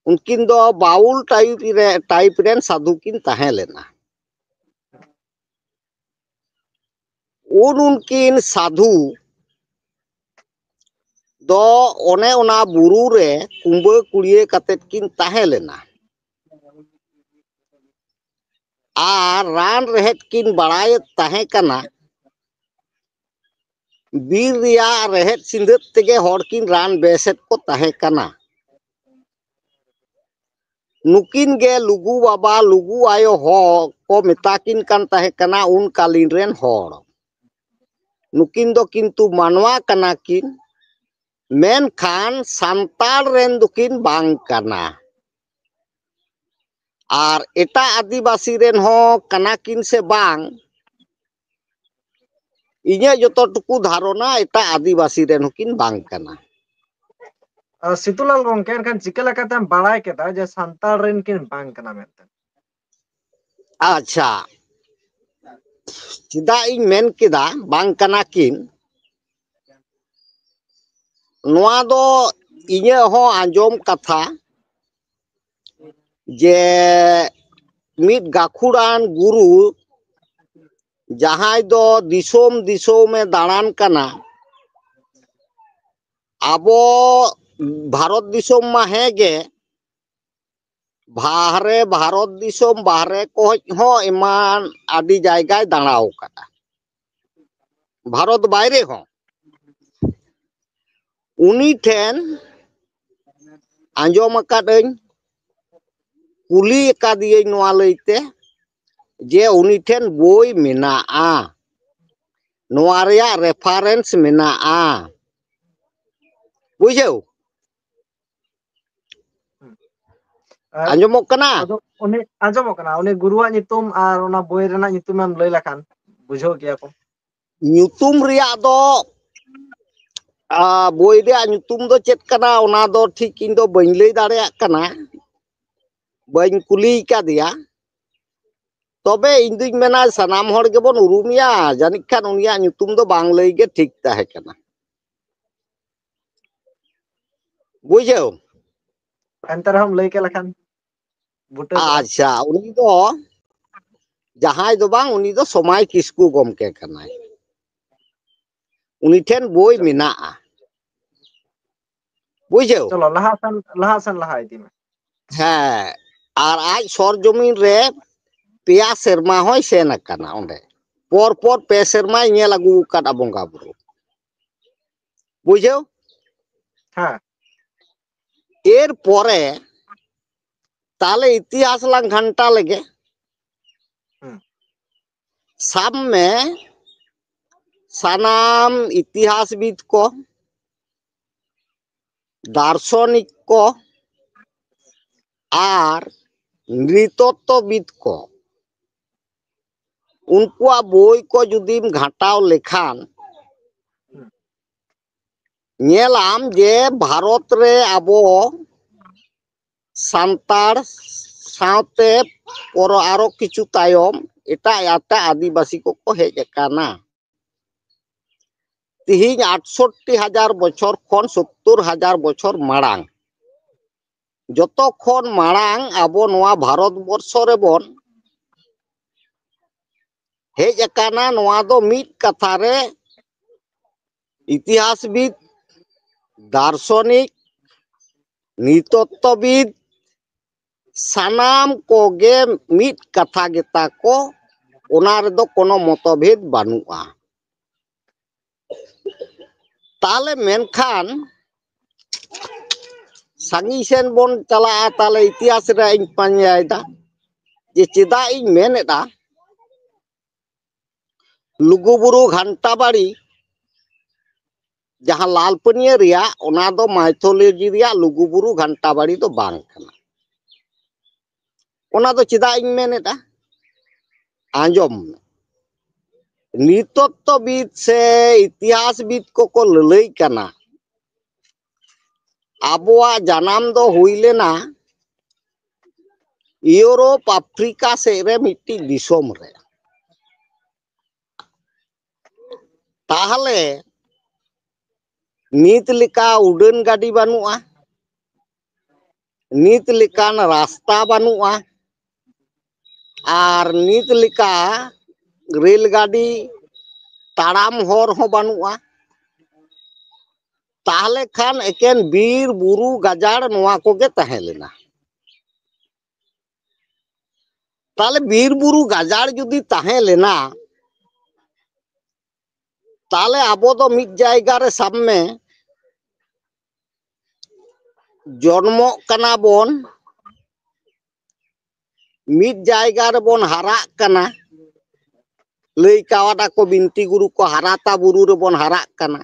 ᱩᱱᱠᱤᱱ ᱫᱚ ᱵᱟᱣᱩᱞ ᱴᱟᱭᱤᱯ ᱨᱮ, ᱴᱟᱭᱤᱯ ᱨᱮᱱ ᱥᱟᱫᱷᱩ ᱠᱤᱱ ᱛᱟᱦᱮᱸ ᱞᱮᱱᱟ᱾ ᱩᱱ ᱩᱱᱠᱤᱱ ᱥᱟᱫᱷᱩ ᱫᱚ ᱚᱱᱮ ᱚᱱᱟ ᱵᱩᱨᱩ ᱨᱮ ᱠᱩᱸᱵᱟᱹ ᱠᱩᱲᱤᱭᱟᱹ ᱠᱟᱛᱮᱫ ᱠᱤᱱ ᱛᱟᱦᱮᱸ ᱞᱮᱱᱟ᱾ ᱟᱨ ᱨᱟᱱ ᱨᱮᱦᱮᱫ ᱠᱤᱱ ᱵᱟᱲᱟᱭᱮᱫ ᱛᱟᱦᱮᱸ ᱠᱟᱱᱟ᱾ ᱵᱤᱨ ᱨᱮᱭᱟᱜ ᱨᱮᱦᱮᱫ ᱥᱤᱸᱫᱷᱟᱹᱫ ᱛᱮᱜᱮ ᱦᱚᱲ ᱠᱤᱱ ᱨᱟᱱ ᱵᱮᱥᱮᱫ ᱠᱚ ᱛᱟᱦᱮᱸ ᱠᱟᱱᱟ᱾ ᱱᱩᱠᱤᱱ ᱜᱮ ᱞᱩᱜᱩ ᱵᱟᱵᱟ, ᱞᱩᱜᱩ ᱟᱭᱳ ᱦᱚᱸ ᱠᱚ ᱢᱮᱛᱟ ᱠᱤᱱ ᱠᱟᱱ ᱛᱟᱦᱮᱸ ᱠᱟᱱᱟ ᱩᱱ ᱠᱟᱞᱤᱱ ᱨᱮᱱ ᱦᱚᱲ᱾ ᱱᱩᱠᱤᱱ ᱫᱚ ᱠᱤᱱᱛᱩ ᱢᱟᱱᱣᱟ ᱠᱟᱱᱟ ᱠᱤᱱ, ᱢᱮᱱᱠᱷᱟᱱ ᱥᱟᱱᱛᱟᱲ ᱨᱮᱱ ᱫᱚᱠᱤᱱ ᱵᱟᱝ ᱠᱟᱱᱟ᱾ ᱟᱨ ᱮᱴᱟᱜ ᱟᱹᱫᱤᱵᱟᱹᱥᱤ ᱨᱮᱱ ᱦᱚᱸ ᱠᱟᱱᱟ ᱠᱤᱱ ᱥᱮ ᱵᱟᱝ, ᱤᱧᱟᱹᱜ ᱡᱚᱛᱚ ᱴᱩᱠᱩ ᱫᱷᱟᱨᱚᱱᱟ ᱮᱴᱟᱜ ᱟᱹᱫᱤᱵᱟᱹᱥᱤ ᱨᱮᱱ ᱦᱚᱸᱠᱤᱱ ᱵᱟᱝ ᱠᱟᱱᱟ᱾ ᱟᱨ ᱥᱤᱛᱩᱞᱟᱞ ᱜᱚᱢᱠᱮ, ᱮᱱᱠᱷᱟᱱ ᱪᱤᱠᱟᱹ ᱞᱮᱠᱟᱛᱮᱢ ᱵᱟᱲᱟᱭ ᱠᱮᱫᱟ ᱡᱮ ᱥᱟᱱᱛᱟᱲ ᱨᱮᱱ ᱠᱤᱱ ᱵᱟᱝ ᱠᱟᱱᱟ ᱢᱮᱱᱛᱮ? ᱟᱪᱪᱷᱟ, ᱪᱮᱫᱟᱜ ᱤᱧ ᱢᱮᱱ ᱠᱮᱫᱟ ᱵᱟᱝ ᱠᱟᱱᱟ ᱠᱤᱱ, ᱱᱚᱣᱟ ᱫᱚ ᱤᱧᱟᱹᱜ ᱦᱚᱸ ᱟᱸᱡᱚᱢ ᱠᱟᱛᱷᱟ ᱡᱮ ᱢᱤᱫ ᱜᱟᱹᱠᱷᱩᱲᱟᱱ ᱜᱩᱨᱩ ᱡᱟᱦᱟᱸᱭ ᱫᱚ ᱫᱤᱥᱚᱢ ᱫᱤᱥᱚᱢᱮ ᱫᱟᱬᱟᱱ ᱠᱟᱱᱟ᱾ ᱟᱵᱚ ᱵᱷᱟᱨᱚᱛ ᱫᱤᱥᱚᱢ ᱢᱟ ᱦᱮᱸ ᱜᱮ, ᱵᱟᱦᱨᱮ, ᱵᱷᱟᱨᱚᱛ ᱫᱤᱥᱚᱢ ᱵᱟᱦᱨᱮ ᱠᱚ ᱦᱚᱸ ᱮᱢᱟᱱ ᱟᱹᱰᱤ ᱡᱟᱭᱜᱟᱭ ᱫᱟᱬᱟ ᱟᱠᱟᱫᱟ, ᱵᱷᱟᱨᱚᱛ ᱵᱟᱭᱨᱮ ᱦᱚᱸ᱾ ᱩᱱᱤ ᱴᱷᱮᱱ ᱟᱸᱡᱚᱢ ᱟᱠᱟᱫᱟᱹᱧ, ᱠᱩᱞᱤ ᱟᱠᱟᱫᱤᱭᱟᱹᱧ ᱱᱚᱣᱟ ᱞᱟᱹᱭᱛᱮ ᱡᱮ ᱩᱱᱤ ᱴᱷᱮᱱ ᱵᱳᱭ ᱢᱮᱱᱟᱜᱼᱟ, ᱱᱚᱣᱟ ᱨᱮᱭᱟᱜ ᱨᱮᱯᱷᱟᱨᱮᱱᱥ ᱢᱮᱱᱟᱜᱼᱟ, ᱵᱩᱡᱷᱟᱹᱣ? ᱟᱨ ᱟᱸᱡᱚᱢᱚᱜ ᱠᱟᱱᱟ? ᱟᱫᱚ ᱩᱱᱤ ᱟᱸᱡᱚᱢᱚᱜ ᱠᱟᱱᱟ, ᱩᱱᱤ ᱜᱩᱨᱩᱣᱟᱜ ᱧᱩᱛᱩᱢ ᱟᱨ ᱚᱱᱟ ᱵᱳᱭ ᱨᱮᱱᱟᱜ ᱧᱩᱛᱩᱢ ᱮᱢ ᱞᱟᱹᱭ ᱞᱮᱠᱷᱟᱱ ᱵᱩᱡᱷᱟᱹᱣ ᱠᱮᱭᱟ ᱠᱚ᱾ ᱧᱩᱛᱩᱢ ᱨᱮᱭᱟᱜ ᱫᱚ, ᱟ, ᱵᱳᱭ ᱨᱮᱭᱟᱜ ᱧᱩᱛᱩᱢ ᱫᱚ ᱪᱮᱫ ᱠᱟᱱᱟ, ᱚᱱᱟ ᱫᱚ ᱴᱷᱤᱠ ᱤᱧ ᱫᱚ ᱵᱟᱹᱧ ᱞᱟᱹᱭ ᱫᱟᱲᱮᱭᱟᱜ ᱠᱟᱱᱟ, ᱵᱟᱹᱧ ᱠᱩᱞᱤ ᱟᱠᱟᱫᱮᱭᱟ᱾ ᱛᱚᱵᱮ ᱤᱧ ᱫᱩᱧ ᱢᱮᱱᱟ ᱥᱟᱱᱟᱢ ᱦᱚᱲ ᱜᱮᱵᱚᱱ ᱩᱨᱩᱢᱮᱭᱟ, ᱡᱟᱹᱱᱤᱡ ᱠᱷᱟᱱ ᱩᱱᱤᱭᱟᱜ ᱧᱩᱛᱩᱢ ᱫᱚ ᱵᱟᱝ ᱞᱟᱹᱭ ᱜᱮ ᱴᱷᱤᱠ ᱛᱟᱦᱮᱸ ᱠᱟᱱᱟ᱾ ᱵᱩᱡᱷᱟᱹᱣ᱾ ᱮᱱᱛᱮ ᱨᱮᱦᱚᱸᱢ ᱞᱟᱹᱭ ᱠᱮᱫ ᱞᱮᱠᱷᱟᱱ ᱵᱩᱴᱟᱹ ᱠᱚᱜᱼᱟ᱾ ᱟᱪᱪᱷᱟ, ᱩᱱᱤ ᱫᱚ ᱡᱟᱦᱟᱸᱭ ᱫᱚ ᱵᱟᱝ, ᱩᱱᱤ ᱫᱚ ᱥᱚᱢᱟᱭ ᱠᱤᱥᱠᱩ ᱜᱚᱢᱠᱮ ᱠᱟᱱᱟᱭ᱾ ᱩᱱᱤ ᱴᱷᱮᱱ ᱵᱳᱭ ᱢᱮᱱᱟᱜᱼᱟ᱾ ᱵᱩᱡᱷᱟᱹᱣ᱾ ᱪᱚᱞᱚ, ᱞᱟᱦᱟ ᱥᱮᱱ, ᱞᱟᱦᱟ ᱥᱮᱱ ᱞᱟᱦᱟ ᱤᱫᱤ ᱢᱮ᱾ ᱦᱮᱸ, ᱟᱨ ᱟᱡ ᱥᱚᱨᱡᱚᱢᱤᱱ ᱨᱮ ᱯᱮᱭᱟ ᱥᱮᱨᱢᱟ ᱦᱚᱸᱭ ᱥᱮᱱ ᱟᱠᱟᱱᱟ ᱚᱸᱰᱮ᱾ ᱯᱚᱨ ᱯᱚᱨ ᱯᱮ ᱥᱮᱨᱢᱟᱭ ᱧᱮᱞ ᱟᱹᱜᱩ ᱟᱠᱟᱫᱼᱟ ᱵᱚᱸᱜᱟ ᱵᱩᱨᱩ᱾ ᱵᱩᱡᱷᱟᱹᱣ᱾ ᱦᱮᱸ᱾ ᱮᱨ ᱯᱚᱨᱮ ᱛᱟᱦᱞᱮ ᱤᱛᱤᱦᱟᱥ ᱞᱟᱝ ᱜᱷᱟᱱᱴᱟ ᱞᱮᱜᱮ᱾ ᱦᱩᱸ᱾ ᱥᱟᱵ ᱢᱮ, ᱥᱟᱱᱟᱢ ᱤᱛᱤᱦᱟᱥᱵᱤᱫ ᱠᱚ, ᱫᱟᱨᱥᱚᱱᱤᱠ ᱠᱚ ᱟᱨ ᱱᱨᱤᱛᱚᱛᱛᱚᱵᱤᱫ ᱠᱚ, ᱩᱱᱠᱩᱣᱟᱜ ᱵᱳᱭ ᱠᱚ ᱡᱩᱫᱤᱢ ᱜᱷᱟᱴᱟᱣ ᱞᱮᱠᱷᱟᱱ, ᱧᱮᱞᱟᱢ ᱡᱮ ᱵᱷᱟᱨᱚᱛ ᱨᱮ ᱟᱵᱚ ᱥᱟᱱᱛᱟᱲ ᱥᱟᱶᱛᱮ ᱯᱚᱨᱚ ᱟᱨᱚ ᱠᱤᱪᱷᱩ ᱛᱟᱭᱚᱢ ᱮᱴᱟᱜ ᱮᱴᱟᱜ ᱟᱹᱫᱤᱵᱟᱹᱥᱤ ᱠᱚᱠᱚ ᱦᱮᱡ ᱟᱠᱟᱱᱟ᱾ ᱛᱤᱦᱤᱧ ᱟᱴᱥᱚᱴᱴᱤ ᱦᱟᱡᱟᱨ ᱵᱚᱪᱷᱚᱨ ᱠᱷᱚᱱ ᱥᱳᱛᱛᱳᱨ ᱦᱟᱡᱟᱨ ᱵᱚᱪᱷᱚᱨ ᱢᱟᱲᱟᱝ, ᱡᱚᱛᱚ ᱠᱷᱚᱱ ᱢᱟᱲᱟᱝ ᱟᱵᱚ ᱱᱚᱣᱟ ᱵᱷᱟᱨᱚᱛ ᱵᱚᱨᱥᱚ ᱨᱮᱵᱚᱱ ᱦᱮᱡ ᱟᱠᱟᱱᱟ᱾ ᱱᱚᱣᱟ ᱫᱚ ᱢᱤᱫ ᱠᱟᱛᱷᱟ ᱨᱮ ᱤᱛᱤᱦᱟᱥᱵᱤᱫ, ᱫᱟᱨᱥᱚᱱᱤᱠ, ᱱᱨᱤᱛᱚᱛᱛᱚᱵᱤᱫ, ᱥᱟᱱᱟᱢ ᱠᱚᱜᱮ ᱢᱤᱫ ᱠᱟᱛᱷᱟ ᱜᱮᱛᱟ ᱠᱚ, ᱚᱱᱟ ᱨᱮᱫᱚ ᱠᱳᱱᱳ ᱢᱚᱛᱚᱵᱷᱮᱫ ᱵᱟᱹᱱᱩᱜᱼᱟ᱾ ᱛᱟᱦᱞᱮ ᱢᱮᱱᱠᱷᱟᱱ ᱥᱟᱺᱜᱤᱧ ᱥᱮᱱ ᱵᱚᱱ ᱪᱟᱞᱟᱜᱼᱟ, ᱛᱟᱦᱞᱮ ᱤᱛᱤᱦᱟᱥ ᱨᱮ ᱤᱧ ᱯᱟᱸᱡᱟᱭᱮᱫᱟ ᱡᱮ ᱪᱮᱫᱟᱜ ᱤᱧ ᱢᱮᱱᱮᱫᱟ, ᱞᱩᱜᱩᱵᱩᱨᱩ ᱜᱷᱟᱱᱴᱟ ᱵᱟᱲᱤ ᱡᱟᱦᱟᱸ ᱞᱟᱞᱯᱟᱹᱱᱤᱭᱟᱹ ᱨᱮᱭᱟᱜ, ᱚᱱᱟ ᱫᱚ ᱢᱟᱭᱛᱷᱳᱞᱚᱡᱤ ᱨᱮᱭᱟᱜ ᱞᱩᱜᱩᱵᱩᱨᱩ ᱜᱷᱟᱱᱴᱟ ᱵᱟᱲᱤ ᱫᱚ ᱵᱟᱝ ᱠᱟᱱᱟ᱾ ᱚᱱᱟ ᱫᱚ ᱪᱮᱫᱟᱜ ᱤᱧ ᱢᱮᱱᱮᱫᱼᱟ? ᱟᱸᱡᱚᱢ ᱢᱮ᱾ ᱱᱨᱤᱛᱚᱛᱛᱚᱵᱤᱫ ᱥᱮ ᱤᱛᱤᱦᱟᱥᱵᱤᱫ ᱠᱚᱠᱚ ᱞᱟᱹᱞᱟᱹᱭ ᱠᱟᱱᱟ, ᱟᱵᱚᱣᱟᱜ ᱡᱟᱱᱟᱢ ᱫᱚ ᱦᱩᱭ ᱞᱮᱱᱟ ᱤᱭᱩᱨᱳᱯ, ᱟᱯᱷᱨᱤᱠᱟ ᱥᱮᱫ ᱨᱮ ᱢᱤᱫᱴᱤᱡ ᱫᱤᱥᱚᱢ ᱨᱮ᱾ ᱛᱟᱦᱞᱮ ᱱᱤᱛ ᱞᱮᱠᱟ ᱩᱰᱟᱹᱱ ᱜᱟᱹᱰᱤ ᱵᱟᱹᱱᱩᱜᱼᱟ, ᱱᱤᱛ ᱞᱮᱠᱟᱱ ᱨᱟᱥᱛᱟ ᱵᱟᱹᱱᱩᱜᱼᱟ, ᱟᱨ ᱱᱤᱛ ᱞᱮᱠᱟ ᱨᱮᱞ ᱜᱟᱹᱰᱤ, ᱛᱟᱲᱟᱢ ᱦᱚᱨ ᱦᱚᱸ ᱵᱟᱹᱱᱩᱜᱼᱟ᱾ ᱛᱟᱦᱞᱮ ᱠᱷᱟᱱ ᱮᱠᱮᱱ ᱵᱤᱨ ᱵᱩᱨᱩ ᱜᱟᱡᱟᱲ ᱱᱚᱣᱟ ᱠᱚᱜᱮ ᱛᱟᱦᱮᱸ ᱞᱮᱱᱟ᱾ ᱛᱟᱦᱞᱮ ᱵᱤᱨ ᱵᱩᱨᱩ ᱜᱟᱡᱟᱲ ᱡᱩᱫᱤ ᱛᱟᱦᱮᱸ ᱞᱮᱱᱟ, ᱛᱟᱦᱞᱮ ᱟᱵᱚ ᱫᱚ ᱢᱤᱫ ᱡᱟᱭᱜᱟ ᱨᱮ ᱥᱟᱵ ᱢᱮ, ᱡᱚᱱᱢᱚᱜ ᱠᱟᱱᱟ ᱵᱚᱱ, ᱢᱤᱫ ᱡᱟᱭᱜᱟ ᱨᱮᱵᱚᱱ ᱦᱟᱨᱟᱜ ᱠᱟᱱᱟ, ᱞᱟᱹᱭ ᱠᱟᱣᱟᱫᱟ ᱠᱚ ᱵᱤᱱᱛᱤ ᱜᱩᱨᱩ ᱠᱚ, ᱦᱟᱨᱟᱛᱟ ᱵᱩᱨᱩ ᱨᱮᱵᱚᱱ ᱦᱟᱨᱟᱜ ᱠᱟᱱᱟ,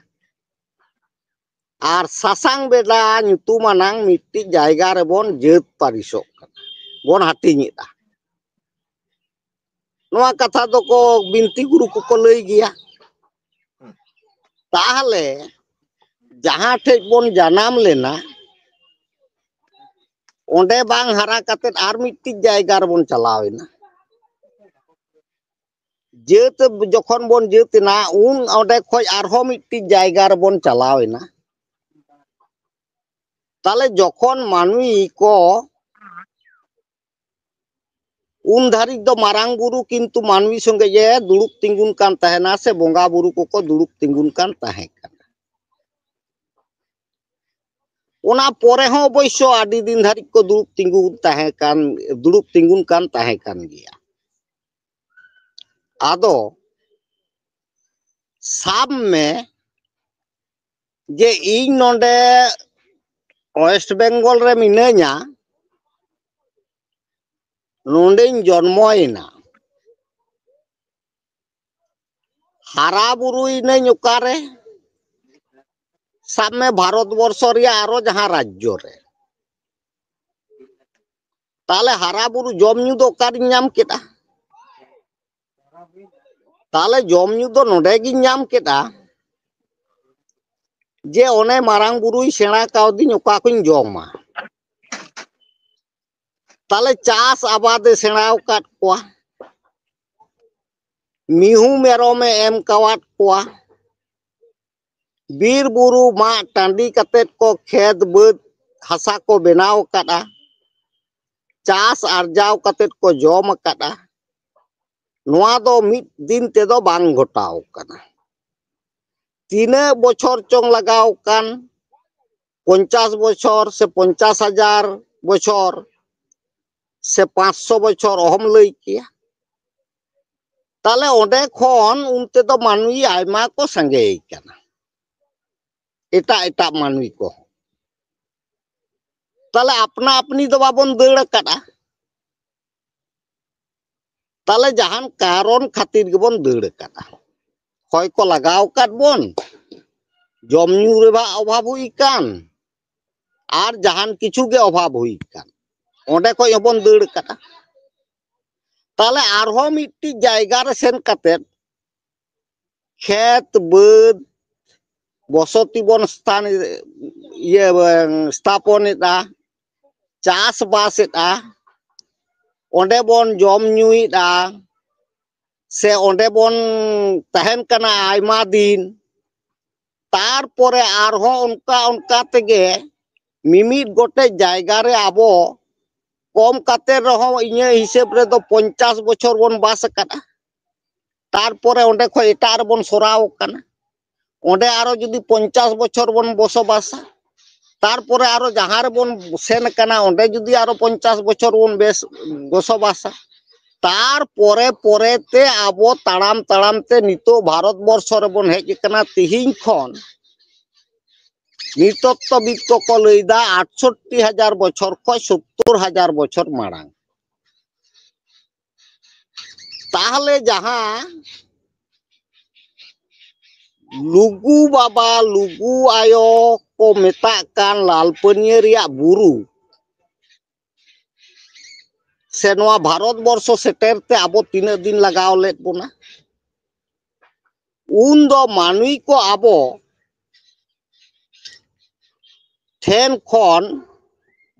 ᱟᱨ ᱥᱟᱥᱟᱝ ᱵᱮᱰᱟ ᱧᱩᱛᱩᱢᱟᱱᱟᱝ ᱢᱤᱫᱴᱤᱡ ᱡᱟᱭᱜᱟ ᱨᱮᱵᱚᱱ ᱡᱟᱹᱛ ᱯᱟᱹᱨᱤᱥᱚᱜ ᱠᱟᱱᱟ, ᱵᱚᱱ ᱦᱟᱹᱴᱤᱧᱮᱫᱟ᱾ ᱱᱚᱣᱟ ᱠᱟᱛᱷᱟ ᱫᱚᱠᱚ ᱵᱤᱱᱛᱤ ᱜᱩᱨᱩ ᱠᱚᱠᱚ ᱞᱟᱹᱭ ᱜᱮᱭᱟ᱾ ᱛᱟᱦᱞᱮ ᱡᱟᱦᱟᱸ ᱴᱷᱮᱡ ᱵᱚᱱ ᱡᱟᱱᱟᱢ ᱞᱮᱱᱟ, ᱚᱸᱰᱮ ᱵᱟᱝ ᱦᱟᱨᱟ ᱠᱟᱛᱮᱫ ᱟᱨ ᱢᱤᱫᱴᱤᱡ ᱡᱟᱭᱜᱟ ᱨᱮᱵᱚᱱ ᱪᱟᱞᱟᱣ ᱮᱱᱟ᱾ ᱡᱟᱹᱛ ᱡᱚᱠᱷᱚᱱ ᱵᱚᱱ ᱡᱟᱹᱛ ᱮᱱᱟ, ᱩᱱ ᱚᱸᱰᱮ ᱠᱷᱚᱡ ᱟᱨᱦᱚᱸ ᱢᱤᱫᱴᱤᱡ ᱡᱟᱭᱜᱟ ᱨᱮᱵᱚᱱ ᱪᱟᱞᱟᱣ ᱮᱱᱟ᱾ ᱛᱟᱦᱞᱮ ᱡᱚᱠᱷᱚᱱ ᱢᱟᱹᱱᱢᱤ ᱠᱚ, ᱩᱱ ᱫᱷᱟᱹᱨᱤᱡ ᱫᱚ ᱢᱟᱨᱟᱝ ᱵᱩᱨᱩ ᱠᱤᱱᱛᱩ ᱢᱟᱹᱱᱢᱤ ᱥᱚᱸᱜᱮ ᱜᱮ ᱫᱩᱲᱩᱵ ᱛᱤᱸᱜᱩᱱ ᱠᱟᱱ ᱛᱟᱦᱮᱱᱟ, ᱥᱮ ᱵᱚᱸᱜᱟ ᱵᱩᱨᱩ ᱠᱚᱠᱚ ᱫᱩᱲᱩᱵ ᱛᱤᱸᱜᱩᱱ ᱠᱟᱱ ᱛᱟᱦᱮᱸ ᱠᱟᱱᱟ᱾ ᱚᱱᱟ ᱯᱚᱨᱮ ᱦᱚᱸ ᱚᱵᱚᱥᱥᱚ ᱟᱹᱰᱤ ᱫᱤᱱ ᱫᱷᱟᱹᱨᱤᱡ ᱠᱚ ᱫᱩᱲᱩᱵ ᱛᱤᱸᱜᱩᱱ ᱛᱟᱦᱮᱸ ᱠᱟᱱ, ᱫᱩᱲᱩᱵ ᱛᱤᱸᱜᱩᱱ ᱠᱟᱱ ᱛᱟᱦᱮᱸ ᱠᱟᱱ ᱜᱮᱭᱟ᱾ ᱟᱫᱚ ᱥᱟᱵ ᱢᱮ ᱡᱮ ᱤᱧ ᱱᱚᱰᱮ ᱳᱭᱮᱥᱴ ᱵᱮᱝᱜᱚᱞ ᱨᱮ ᱢᱤᱱᱟᱹᱧᱟ, ᱱᱚᱰᱮᱧ ᱡᱚᱱᱢᱚᱭᱮᱱᱟ, ᱦᱟᱨᱟ ᱵᱩᱨᱩᱭᱮᱱᱟᱹᱧ ᱚᱠᱟᱨᱮ? ᱥᱟᱵ ᱢᱮ ᱵᱷᱟᱨᱚᱛ ᱵᱚᱨᱥᱚ ᱨᱮᱭᱟᱜ ᱟᱨᱚ ᱡᱟᱦᱟᱸ ᱨᱟᱡᱽᱡᱚ ᱨᱮ᱾ ᱛᱟᱦᱞᱮ ᱦᱟᱨᱟ ᱵᱩᱨᱩ ᱡᱚᱢ ᱧᱩ ᱫᱚ ᱚᱠᱟᱨᱤᱧ ᱧᱟᱢ ᱠᱮᱫᱟ? ᱛᱟᱦᱞᱮ ᱡᱚᱢ ᱧᱩ ᱫᱚ ᱱᱚᱰᱮ ᱜᱤᱧ ᱧᱟᱢ ᱠᱮᱫᱟ, ᱡᱮ ᱚᱱᱮ ᱢᱟᱨᱟᱝ ᱵᱩᱨᱩᱭ ᱥᱮᱬᱟ ᱠᱟᱣᱫᱤᱧ ᱚᱠᱟ ᱠᱚᱧ ᱡᱚᱢᱟ᱾ ᱛᱟᱦᱞᱮ ᱪᱟᱥ ᱟᱵᱟᱫ ᱮ ᱥᱮᱬᱟ ᱟᱠᱟᱫ ᱠᱚᱣᱟ, ᱢᱤᱦᱩ ᱢᱮᱨᱚᱢ ᱮ ᱮᱢ ᱠᱟᱣᱟᱫ ᱠᱚᱣᱟ, ᱵᱤᱨ ᱵᱩᱨᱩ ᱢᱟᱜ ᱴᱟᱺᱰᱤ ᱠᱟᱛᱮᱫ ᱠᱚ ᱠᱷᱮᱛ ᱵᱟᱹᱫᱽ ᱦᱟᱥᱟ ᱠᱚ ᱵᱮᱱᱟᱣ ᱟᱠᱟᱫᱼᱟ, ᱪᱟᱥ ᱟᱨᱡᱟᱣ ᱠᱟᱛᱮᱫ ᱠᱚ ᱡᱚᱢ ᱟᱠᱟᱫᱼᱟ, ᱱᱚᱣᱟ ᱫᱚ ᱢᱤᱫ ᱫᱤᱱ ᱛᱮᱫᱚ ᱵᱟᱝ ᱜᱷᱚᱴᱟᱣ ᱠᱟᱱᱟ᱾ ᱛᱤᱱᱟᱹᱜ ᱵᱚᱪᱷᱚᱨ ᱪᱚᱝ ᱞᱟᱜᱟᱣ ᱠᱟᱱ, ᱯᱚᱧᱪᱟᱥ ᱵᱚᱪᱷᱚᱨ ᱥᱮ ᱯᱚᱧᱪᱟᱥ ᱦᱟᱡᱟᱨ ᱵᱚᱪᱷᱚᱨ ᱥᱮ ᱯᱟᱸᱪᱥᱚ ᱵᱚᱪᱷᱚᱨ, ᱚᱦᱚᱢ ᱞᱟᱹᱭ ᱠᱮᱭᱟ᱾ ᱛᱟᱦᱞᱮ ᱚᱸᱰᱮ ᱠᱷᱚᱱ ᱩᱱᱛᱮ ᱫᱚ ᱢᱟᱹᱱᱢᱤ ᱟᱭᱢᱟ ᱠᱚ ᱥᱟᱸᱜᱮ ᱠᱟᱱᱟ, ᱮᱴᱟᱜ ᱮᱴᱟᱜ ᱢᱟᱹᱱᱢᱤ ᱠᱚ᱾ ᱛᱟᱦᱞᱮ ᱟᱯᱱᱟ ᱟᱯᱱᱤ ᱫᱚ ᱵᱟᱵᱚᱱ ᱫᱟᱹᱲ ᱟᱠᱟᱫᱼᱟ᱾ ᱛᱟᱦᱞᱮ ᱡᱟᱦᱟᱱ ᱠᱟᱨᱚᱱ ᱠᱷᱟᱹᱛᱤᱨ ᱜᱮᱵᱚᱱ ᱫᱟᱹᱲ ᱟᱠᱟᱫᱼᱟ᱾ ᱦᱚᱭ ᱠᱚ ᱞᱟᱜᱟᱣ ᱟᱠᱟᱫ ᱵᱚᱱ, ᱡᱚᱢ ᱧᱩ ᱨᱮᱱᱟᱜ ᱚᱵᱷᱟᱵᱽ ᱦᱩᱭ ᱟᱠᱟᱱ, ᱟᱨ ᱡᱟᱦᱟᱱ ᱠᱤᱪᱷᱩ ᱜᱮ ᱚᱵᱷᱟᱵᱽ ᱦᱩᱭ ᱟᱠᱟᱱ, ᱚᱸᱰᱮ ᱠᱷᱚᱡ ᱦᱚᱸᱵᱚᱱ ᱫᱟᱹᱲ ᱟᱠᱟᱫᱼᱟ᱾ ᱛᱟᱦᱞᱮ ᱟᱨᱦᱚᱸ ᱢᱤᱫᱴᱤᱡ ᱡᱟᱭᱜᱟ ᱨᱮ ᱥᱮᱱ ᱠᱟᱛᱮᱫ ᱠᱷᱮᱛ ᱵᱟᱹᱫᱽ ᱵᱚᱥᱚᱛᱤ ᱵᱚᱱ ᱥᱛᱷᱟᱱ, ᱤᱭᱟᱹ, ᱥᱛᱷᱟᱯᱚᱱᱮᱫᱼᱟ, ᱪᱟᱥᱵᱟᱥᱮᱫᱼᱟ, ᱚᱸᱰᱮ ᱵᱚᱱ ᱡᱚᱢ ᱧᱩᱭᱮᱫᱼᱟ, ᱥᱮ ᱚᱸᱰᱮ ᱵᱚᱱ ᱛᱟᱦᱮᱱ ᱠᱟᱱᱟ ᱟᱭᱢᱟ ᱫᱤᱱ᱾ ᱛᱟᱨᱯᱚᱨᱮ ᱟᱨᱦᱚᱸ ᱚᱱᱠᱟ ᱚᱱᱠᱟ ᱛᱮᱜᱮ ᱢᱤᱢᱤᱫ ᱜᱚᱴᱮᱡ ᱡᱟᱭᱜᱟ ᱨᱮ ᱟᱵᱚ ᱠᱚᱢ ᱠᱟᱛᱮ ᱨᱮᱦᱚᱸ ᱤᱧᱟᱹᱜ ᱦᱤᱥᱟᱹᱵ ᱨᱮᱫᱚ ᱯᱚᱧᱪᱟᱥ ᱵᱚᱪᱷᱚᱨ ᱵᱚᱱ ᱵᱟᱥ ᱟᱠᱟᱫᱼᱟ᱾ ᱛᱟᱨᱯᱚᱨᱮ ᱚᱸᱰᱮ ᱠᱷᱚᱡ ᱮᱴᱟᱜ ᱨᱮᱵᱚᱱ ᱥᱚᱨᱟᱣ ᱠᱟᱱᱟ᱾ ᱚᱸᱰᱮ ᱟᱨᱚ ᱡᱩᱫᱤ ᱯᱚᱧᱪᱟᱥ ᱵᱚᱪᱷᱚᱨ ᱵᱚᱱ ᱵᱚᱥᱚᱵᱟᱥᱟ, ᱛᱟᱨᱯᱚᱨᱮ ᱟᱨᱚ ᱡᱟᱦᱟᱸ ᱨᱮᱵᱚᱱ ᱥᱮᱱ ᱠᱟᱱᱟ, ᱚᱸᱰᱮ ᱡᱩᱫᱤ ᱟᱨᱚ ᱯᱚᱧᱪᱟᱥ ᱵᱚᱪᱷᱚᱨ ᱵᱚᱱ ᱵᱮᱥ ᱵᱚᱥᱚᱵᱟᱥᱟ, ᱛᱟᱨᱯᱚᱨᱮ ᱯᱚᱨᱮᱛᱮ ᱟᱵᱚ ᱛᱟᱲᱟᱢ ᱛᱟᱲᱟᱢ ᱛᱮ ᱱᱤᱛᱚᱜ ᱵᱷᱟᱨᱚᱛ ᱵᱚᱨᱥᱚ ᱨᱮᱵᱚᱱ ᱦᱮᱡ ᱟᱠᱟᱱᱟ᱾ ᱛᱤᱦᱤᱧ ᱠᱷᱚᱱ ᱱᱤᱛᱚᱛᱛᱚᱵᱤᱫ ᱠᱚᱠᱚ ᱞᱟᱹᱭᱫᱟ ᱟᱴᱥᱚᱴᱴᱤ ᱦᱟᱡᱟᱨ ᱵᱚᱪᱷᱚᱨ ᱠᱷᱚᱱ ᱥᱳᱛᱛᱳᱨ ᱦᱟᱡᱟᱨ ᱵᱚᱪᱷᱚᱨ ᱢᱟᱲᱟᱝ᱾ ᱛᱟᱦᱞᱮ ᱡᱟᱦᱟᱸ ᱞᱩᱜᱩ ᱵᱟᱵᱟ, ᱞᱩᱜᱩ ᱟᱭᱳ ᱠᱚ ᱢᱮᱛᱟᱜ ᱠᱟᱱ ᱞᱟᱞᱯᱟᱹᱱᱤᱭᱟᱹ ᱨᱮᱭᱟᱜ ᱵᱩᱨᱩ, ᱥᱮ ᱱᱚᱣᱟ ᱵᱷᱟᱨᱚᱛ ᱵᱚᱨᱥᱚ ᱥᱮᱴᱮᱨ ᱛᱮ ᱟᱵᱚ ᱛᱤᱱᱟᱹᱜ ᱫᱤᱱ ᱞᱟᱜᱟᱣ ᱞᱮᱫ ᱵᱚᱱᱟ? ᱩᱱ ᱫᱚ ᱢᱟᱹᱱᱢᱤ ᱠᱚ ᱟᱵᱚ ᱴᱷᱮᱱ ᱠᱷᱚᱱ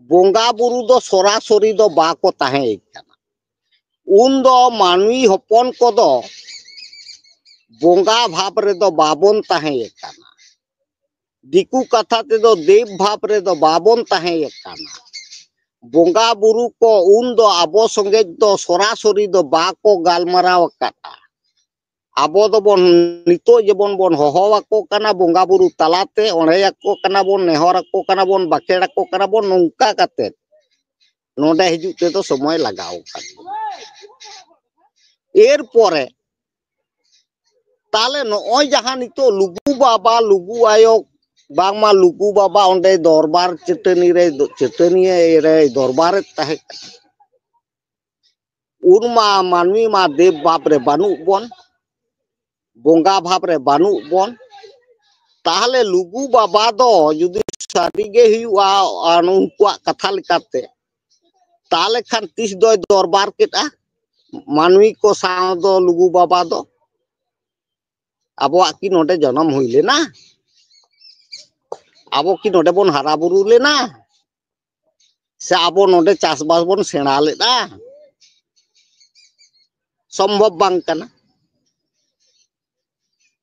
ᱵᱚᱸᱜᱟ ᱵᱩᱨᱩ ᱫᱚ ᱥᱚᱨᱟᱥᱚᱨᱤ ᱫᱚ ᱵᱟᱠᱚ ᱛᱟᱦᱮᱸ ᱠᱟᱱᱟ᱾ ᱩᱱ ᱫᱚ ᱢᱟᱹᱱᱢᱤ ᱦᱚᱯᱚᱱ ᱠᱚᱫᱚ ᱵᱚᱸᱜᱟ ᱵᱷᱟᱵᱽ ᱨᱮᱫᱚ ᱵᱟᱵᱚᱱ ᱛᱟᱦᱮᱸ ᱠᱟᱱᱟ᱾ ᱫᱤᱠᱩ ᱠᱟᱛᱷᱟ ᱛᱮᱫᱚ ᱫᱮᱵ ᱵᱷᱟᱵᱽ ᱨᱮᱫᱚ ᱵᱟᱵᱚᱱ ᱛᱟᱦᱮᱸ ᱟᱠᱟᱱᱟ᱾ ᱵᱚᱸᱜᱟ ᱵᱩᱨᱩ ᱠᱚ ᱩᱱ ᱫᱚ ᱟᱵᱚ ᱥᱚᱸᱜᱮ ᱫᱚ ᱥᱚᱨᱟᱥᱚᱨᱤ ᱫᱚ ᱵᱟᱠᱚ ᱜᱟᱞᱢᱟᱨᱟᱣ ᱟᱠᱟᱫᱼᱟ᱾ ᱟᱵᱚ ᱫᱚᱵᱚᱱ ᱱᱤᱛᱚᱜ ᱡᱮᱢᱚᱱ ᱵᱚᱱ ᱦᱚᱦᱚ ᱟᱠᱚ ᱠᱟᱱᱟ ᱵᱚᱸᱜᱟ ᱵᱩᱨᱩ ᱛᱟᱞᱟᱛᱮ, ᱚᱬᱦᱮ ᱟᱠᱚ ᱠᱟᱱᱟ ᱵᱚᱱ, ᱱᱮᱦᱚᱨ ᱟᱠᱚ ᱠᱟᱱᱟ ᱵᱚᱱ, ᱵᱟᱠᱷᱮᱲ ᱟᱠᱚ ᱠᱟᱱᱟ ᱵᱚᱱ, ᱱᱚᱝᱠᱟ ᱠᱟᱛᱮ ᱱᱚᱰᱮ ᱦᱤᱡᱩᱜ ᱛᱮᱫᱚ ᱥᱚᱢᱚᱭ ᱞᱟᱜᱟᱣ ᱟᱠᱟᱱ ᱜᱮᱭᱟ᱾ ᱮᱨᱯᱚᱨᱮ ᱛᱟᱦᱞᱮ ᱱᱚᱜᱼᱚᱭ ᱡᱟᱦᱟᱸ ᱱᱤᱛᱚᱜ ᱞᱩᱜᱩ ᱵᱟᱵᱟ, ᱞᱩᱜᱩ ᱟᱭᱳ, ᱵᱟᱝᱢᱟ ᱞᱩᱜᱩ ᱵᱟᱵᱟ ᱚᱸᱰᱮ ᱫᱚᱨᱵᱟᱨ ᱪᱟᱹᱴᱟᱹᱱᱤ ᱨᱮ, ᱪᱟᱹᱴᱟᱹᱱᱤ ᱨᱮ ᱫᱚᱨᱵᱟᱨᱮᱫ ᱛᱟᱦᱮᱸ ᱠᱟᱱᱟ᱾ ᱩᱱ ᱢᱟ ᱢᱟᱹᱱᱢᱤ ᱢᱟ ᱫᱮᱵ ᱵᱟᱯ ᱨᱮ ᱵᱟᱹᱱᱩᱜ ᱵᱚᱱ, ᱵᱚᱸᱜᱟ ᱵᱷᱟᱵᱽ ᱨᱮ ᱵᱟᱹᱱᱩᱜ ᱵᱚᱱ᱾ ᱛᱟᱦᱞᱮ ᱞᱩᱜᱩ ᱵᱟᱵᱟ ᱫᱚ ᱡᱩᱫᱤ ᱥᱟᱹᱨᱤᱜᱮ ᱦᱩᱭᱩᱜᱼᱟ, ᱟᱨ ᱩᱱᱠᱩᱣᱟᱜ ᱠᱟᱛᱷᱟ ᱞᱮᱠᱟᱛᱮ, ᱛᱟᱦᱞᱮ ᱠᱷᱟᱱ ᱛᱤᱥ ᱫᱚᱭ ᱫᱚᱨᱵᱟᱨ ᱠᱮᱫᱼᱟ ᱢᱟᱹᱱᱢᱤ ᱠᱚ ᱥᱟᱶ ᱫᱚ ᱞᱩᱜᱩ ᱵᱟᱵᱟ ᱫᱚ? ᱟᱵᱚᱣᱟᱜ ᱠᱤ ᱱᱚᱰᱮ ᱡᱚᱱᱚᱢ ᱦᱩᱭ ᱞᱮᱱᱟ? ᱟᱵᱚ ᱠᱤ ᱱᱚᱰᱮ ᱵᱚᱱ ᱦᱟᱨᱟ ᱵᱩᱨᱩ ᱞᱮᱱᱟ? ᱥᱮ ᱟᱵᱚ ᱱᱚᱰᱮ ᱪᱟᱥᱵᱟᱥ ᱵᱚᱱ ᱥᱮᱬᱟ ᱞᱮᱫᱼᱟ? ᱥᱚᱢᱵᱷᱚᱵ ᱵᱟᱝ ᱠᱟᱱᱟ᱾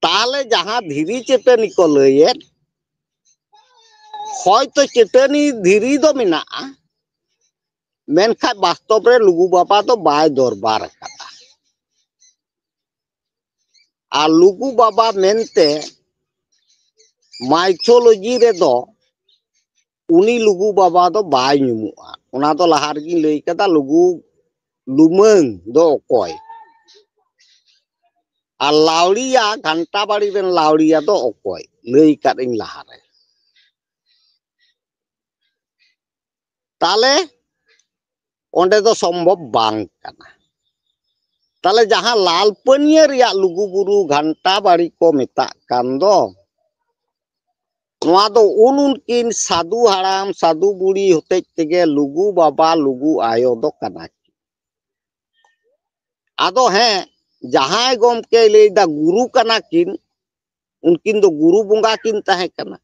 ᱛᱟᱦᱞᱮ ᱡᱟᱦᱟᱸ ᱫᱷᱤᱨᱤ ᱪᱟᱹᱴᱟᱹᱱᱤ ᱠᱚ ᱞᱟᱹᱭᱮᱫ, ᱦᱚᱭᱛᱚ ᱪᱟᱹᱴᱟᱹᱱᱤ ᱫᱷᱤᱨᱤ ᱫᱚ ᱢᱮᱱᱟᱜᱼᱟ, ᱢᱮᱱᱠᱷᱟᱱ ᱵᱟᱥᱛᱚᱵ ᱨᱮ ᱞᱩᱜᱩ ᱵᱟᱵᱟ ᱫᱚ ᱵᱟᱭ ᱫᱚᱨᱵᱟᱨ ᱟᱠᱟᱫᱟ᱾ ᱟᱨ ᱞᱩᱜᱩ ᱵᱟᱵᱟ ᱢᱮᱱᱛᱮ ᱢᱟᱭᱛᱷᱳᱞᱚᱡᱤ ᱨᱮᱫᱚ ᱩᱱᱤ ᱞᱩᱜᱩ ᱵᱟᱵᱟ ᱫᱚ ᱵᱟᱭ ᱧᱩᱢᱩᱜᱼᱟ᱾ ᱚᱱᱟ ᱫᱚ ᱞᱟᱦᱟ ᱨᱮᱜᱤᱧ ᱞᱟᱹᱭ ᱠᱟᱫᱟ, ᱞᱩᱜᱩ ᱞᱩᱢᱟᱹᱝ ᱫᱚ ᱚᱠᱚᱭ? ᱟᱨ ᱞᱟᱣᱲᱤᱭᱟ, ᱜᱷᱟᱱᱴᱟ ᱵᱟᱲᱤ ᱨᱮᱱ ᱞᱟᱣᱲᱤᱭᱟ ᱫᱚ ᱚᱠᱚᱭ? ᱞᱟᱹᱭ ᱠᱟᱫ ᱟᱹᱧ ᱞᱟᱦᱟᱨᱮ᱾ ᱛᱟᱦᱞᱮ ᱚᱸᱰᱮ ᱫᱚ ᱥᱚᱢᱵᱷᱚᱵ ᱵᱟᱝ ᱠᱟᱱᱟ᱾ ᱛᱟᱦᱞᱮ ᱡᱟᱦᱟᱸ ᱞᱟᱞᱯᱟᱹᱱᱤᱭᱟᱹ ᱨᱮᱭᱟᱜ ᱞᱩᱜᱩᱵᱩᱨᱩ ᱜᱷᱟᱱᱴᱟ ᱵᱟᱲᱤ ᱠᱚ ᱢᱮᱛᱟᱜ ᱠᱟᱱ ᱫᱚ, ᱱᱚᱣᱟ ᱫᱚ ᱩᱱ ᱩᱱᱠᱤᱱ ᱥᱟᱹᱫᱷᱩ ᱦᱟᱲᱟᱢ ᱥᱟᱹᱫᱷᱩ ᱵᱩᱲᱦᱤ ᱦᱚᱛᱮᱡ ᱛᱮᱜᱮ ᱞᱩᱜᱩ ᱵᱟᱵᱟ ᱞᱩᱜᱩ ᱟᱭᱳ ᱫᱚ ᱠᱟᱱᱟ ᱠᱤᱱ᱾ ᱟᱫᱚ ᱦᱮᱸ, ᱡᱟᱦᱟᱸᱭ ᱜᱚᱢᱠᱮᱭ ᱞᱟᱹᱭᱫᱟ ᱜᱩᱨᱩ ᱠᱟᱱᱟ ᱠᱤᱱ, ᱩᱱᱠᱤᱱ ᱫᱚ ᱜᱩᱨᱩ ᱵᱚᱸᱜᱟ ᱠᱤᱱ ᱛᱟᱦᱮᱸ ᱠᱟᱱᱟ᱾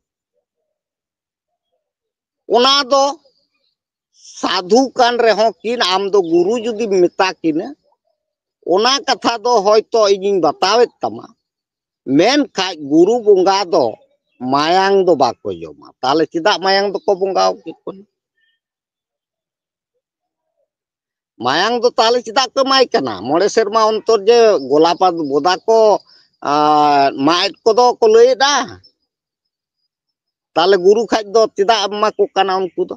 ᱚᱱᱟ ᱫᱚ ᱥᱟᱫᱷᱩ ᱠᱟᱱ ᱨᱮᱦᱚᱸ ᱠᱤᱱ, ᱟᱢ ᱫᱚ ᱜᱩᱨᱩ ᱡᱩᱫᱤᱢ ᱢᱮᱛᱟ ᱠᱤᱱᱟ, ᱚᱱᱟ ᱠᱟᱛᱷᱟ ᱫᱚ ᱦᱚᱭᱛᱚ ᱤᱧᱤᱧ ᱵᱟᱛᱟᱣᱮᱫ ᱛᱟᱢᱟ, ᱢᱮᱱᱠᱷᱟᱡ ᱜᱩᱨᱩ ᱵᱚᱸᱜᱟ ᱫᱚ ᱢᱟᱭᱟᱝ ᱫᱚ ᱵᱟᱠᱚ ᱡᱚᱢᱟ᱾ ᱛᱟᱦᱚᱞᱮ ᱪᱮᱫᱟᱜ ᱢᱟᱭᱟᱝ ᱫᱚᱠᱚ ᱵᱚᱸᱜᱟ ᱟᱠᱚ ᱠᱟᱱᱟ? ᱢᱟᱭᱟᱝ ᱫᱚ ᱛᱟᱦᱚᱞᱮ ᱪᱮᱫᱟᱜ ᱠᱚ ᱮᱢᱟᱭ ᱠᱟᱱᱟ? ᱢᱚᱬᱮ ᱥᱮᱨᱢᱟ ᱚᱱᱛᱚᱨ ᱡᱮ ᱜᱚᱞᱟ ᱯᱟᱛ ᱵᱚᱫᱟ ᱠᱚ, ᱟᱨ ᱢᱟᱜ ᱮᱫ ᱠᱚᱫᱚ ᱠᱚ ᱞᱟᱹᱭᱮᱫᱟ, ᱛᱟᱦᱚᱞᱮ ᱜᱩᱨᱩ ᱠᱷᱟᱡ ᱫᱚ ᱪᱮᱫᱟᱜ ᱮᱢᱟ ᱠᱚ ᱠᱟᱱᱟ ᱩᱱᱠᱩ ᱫᱚ?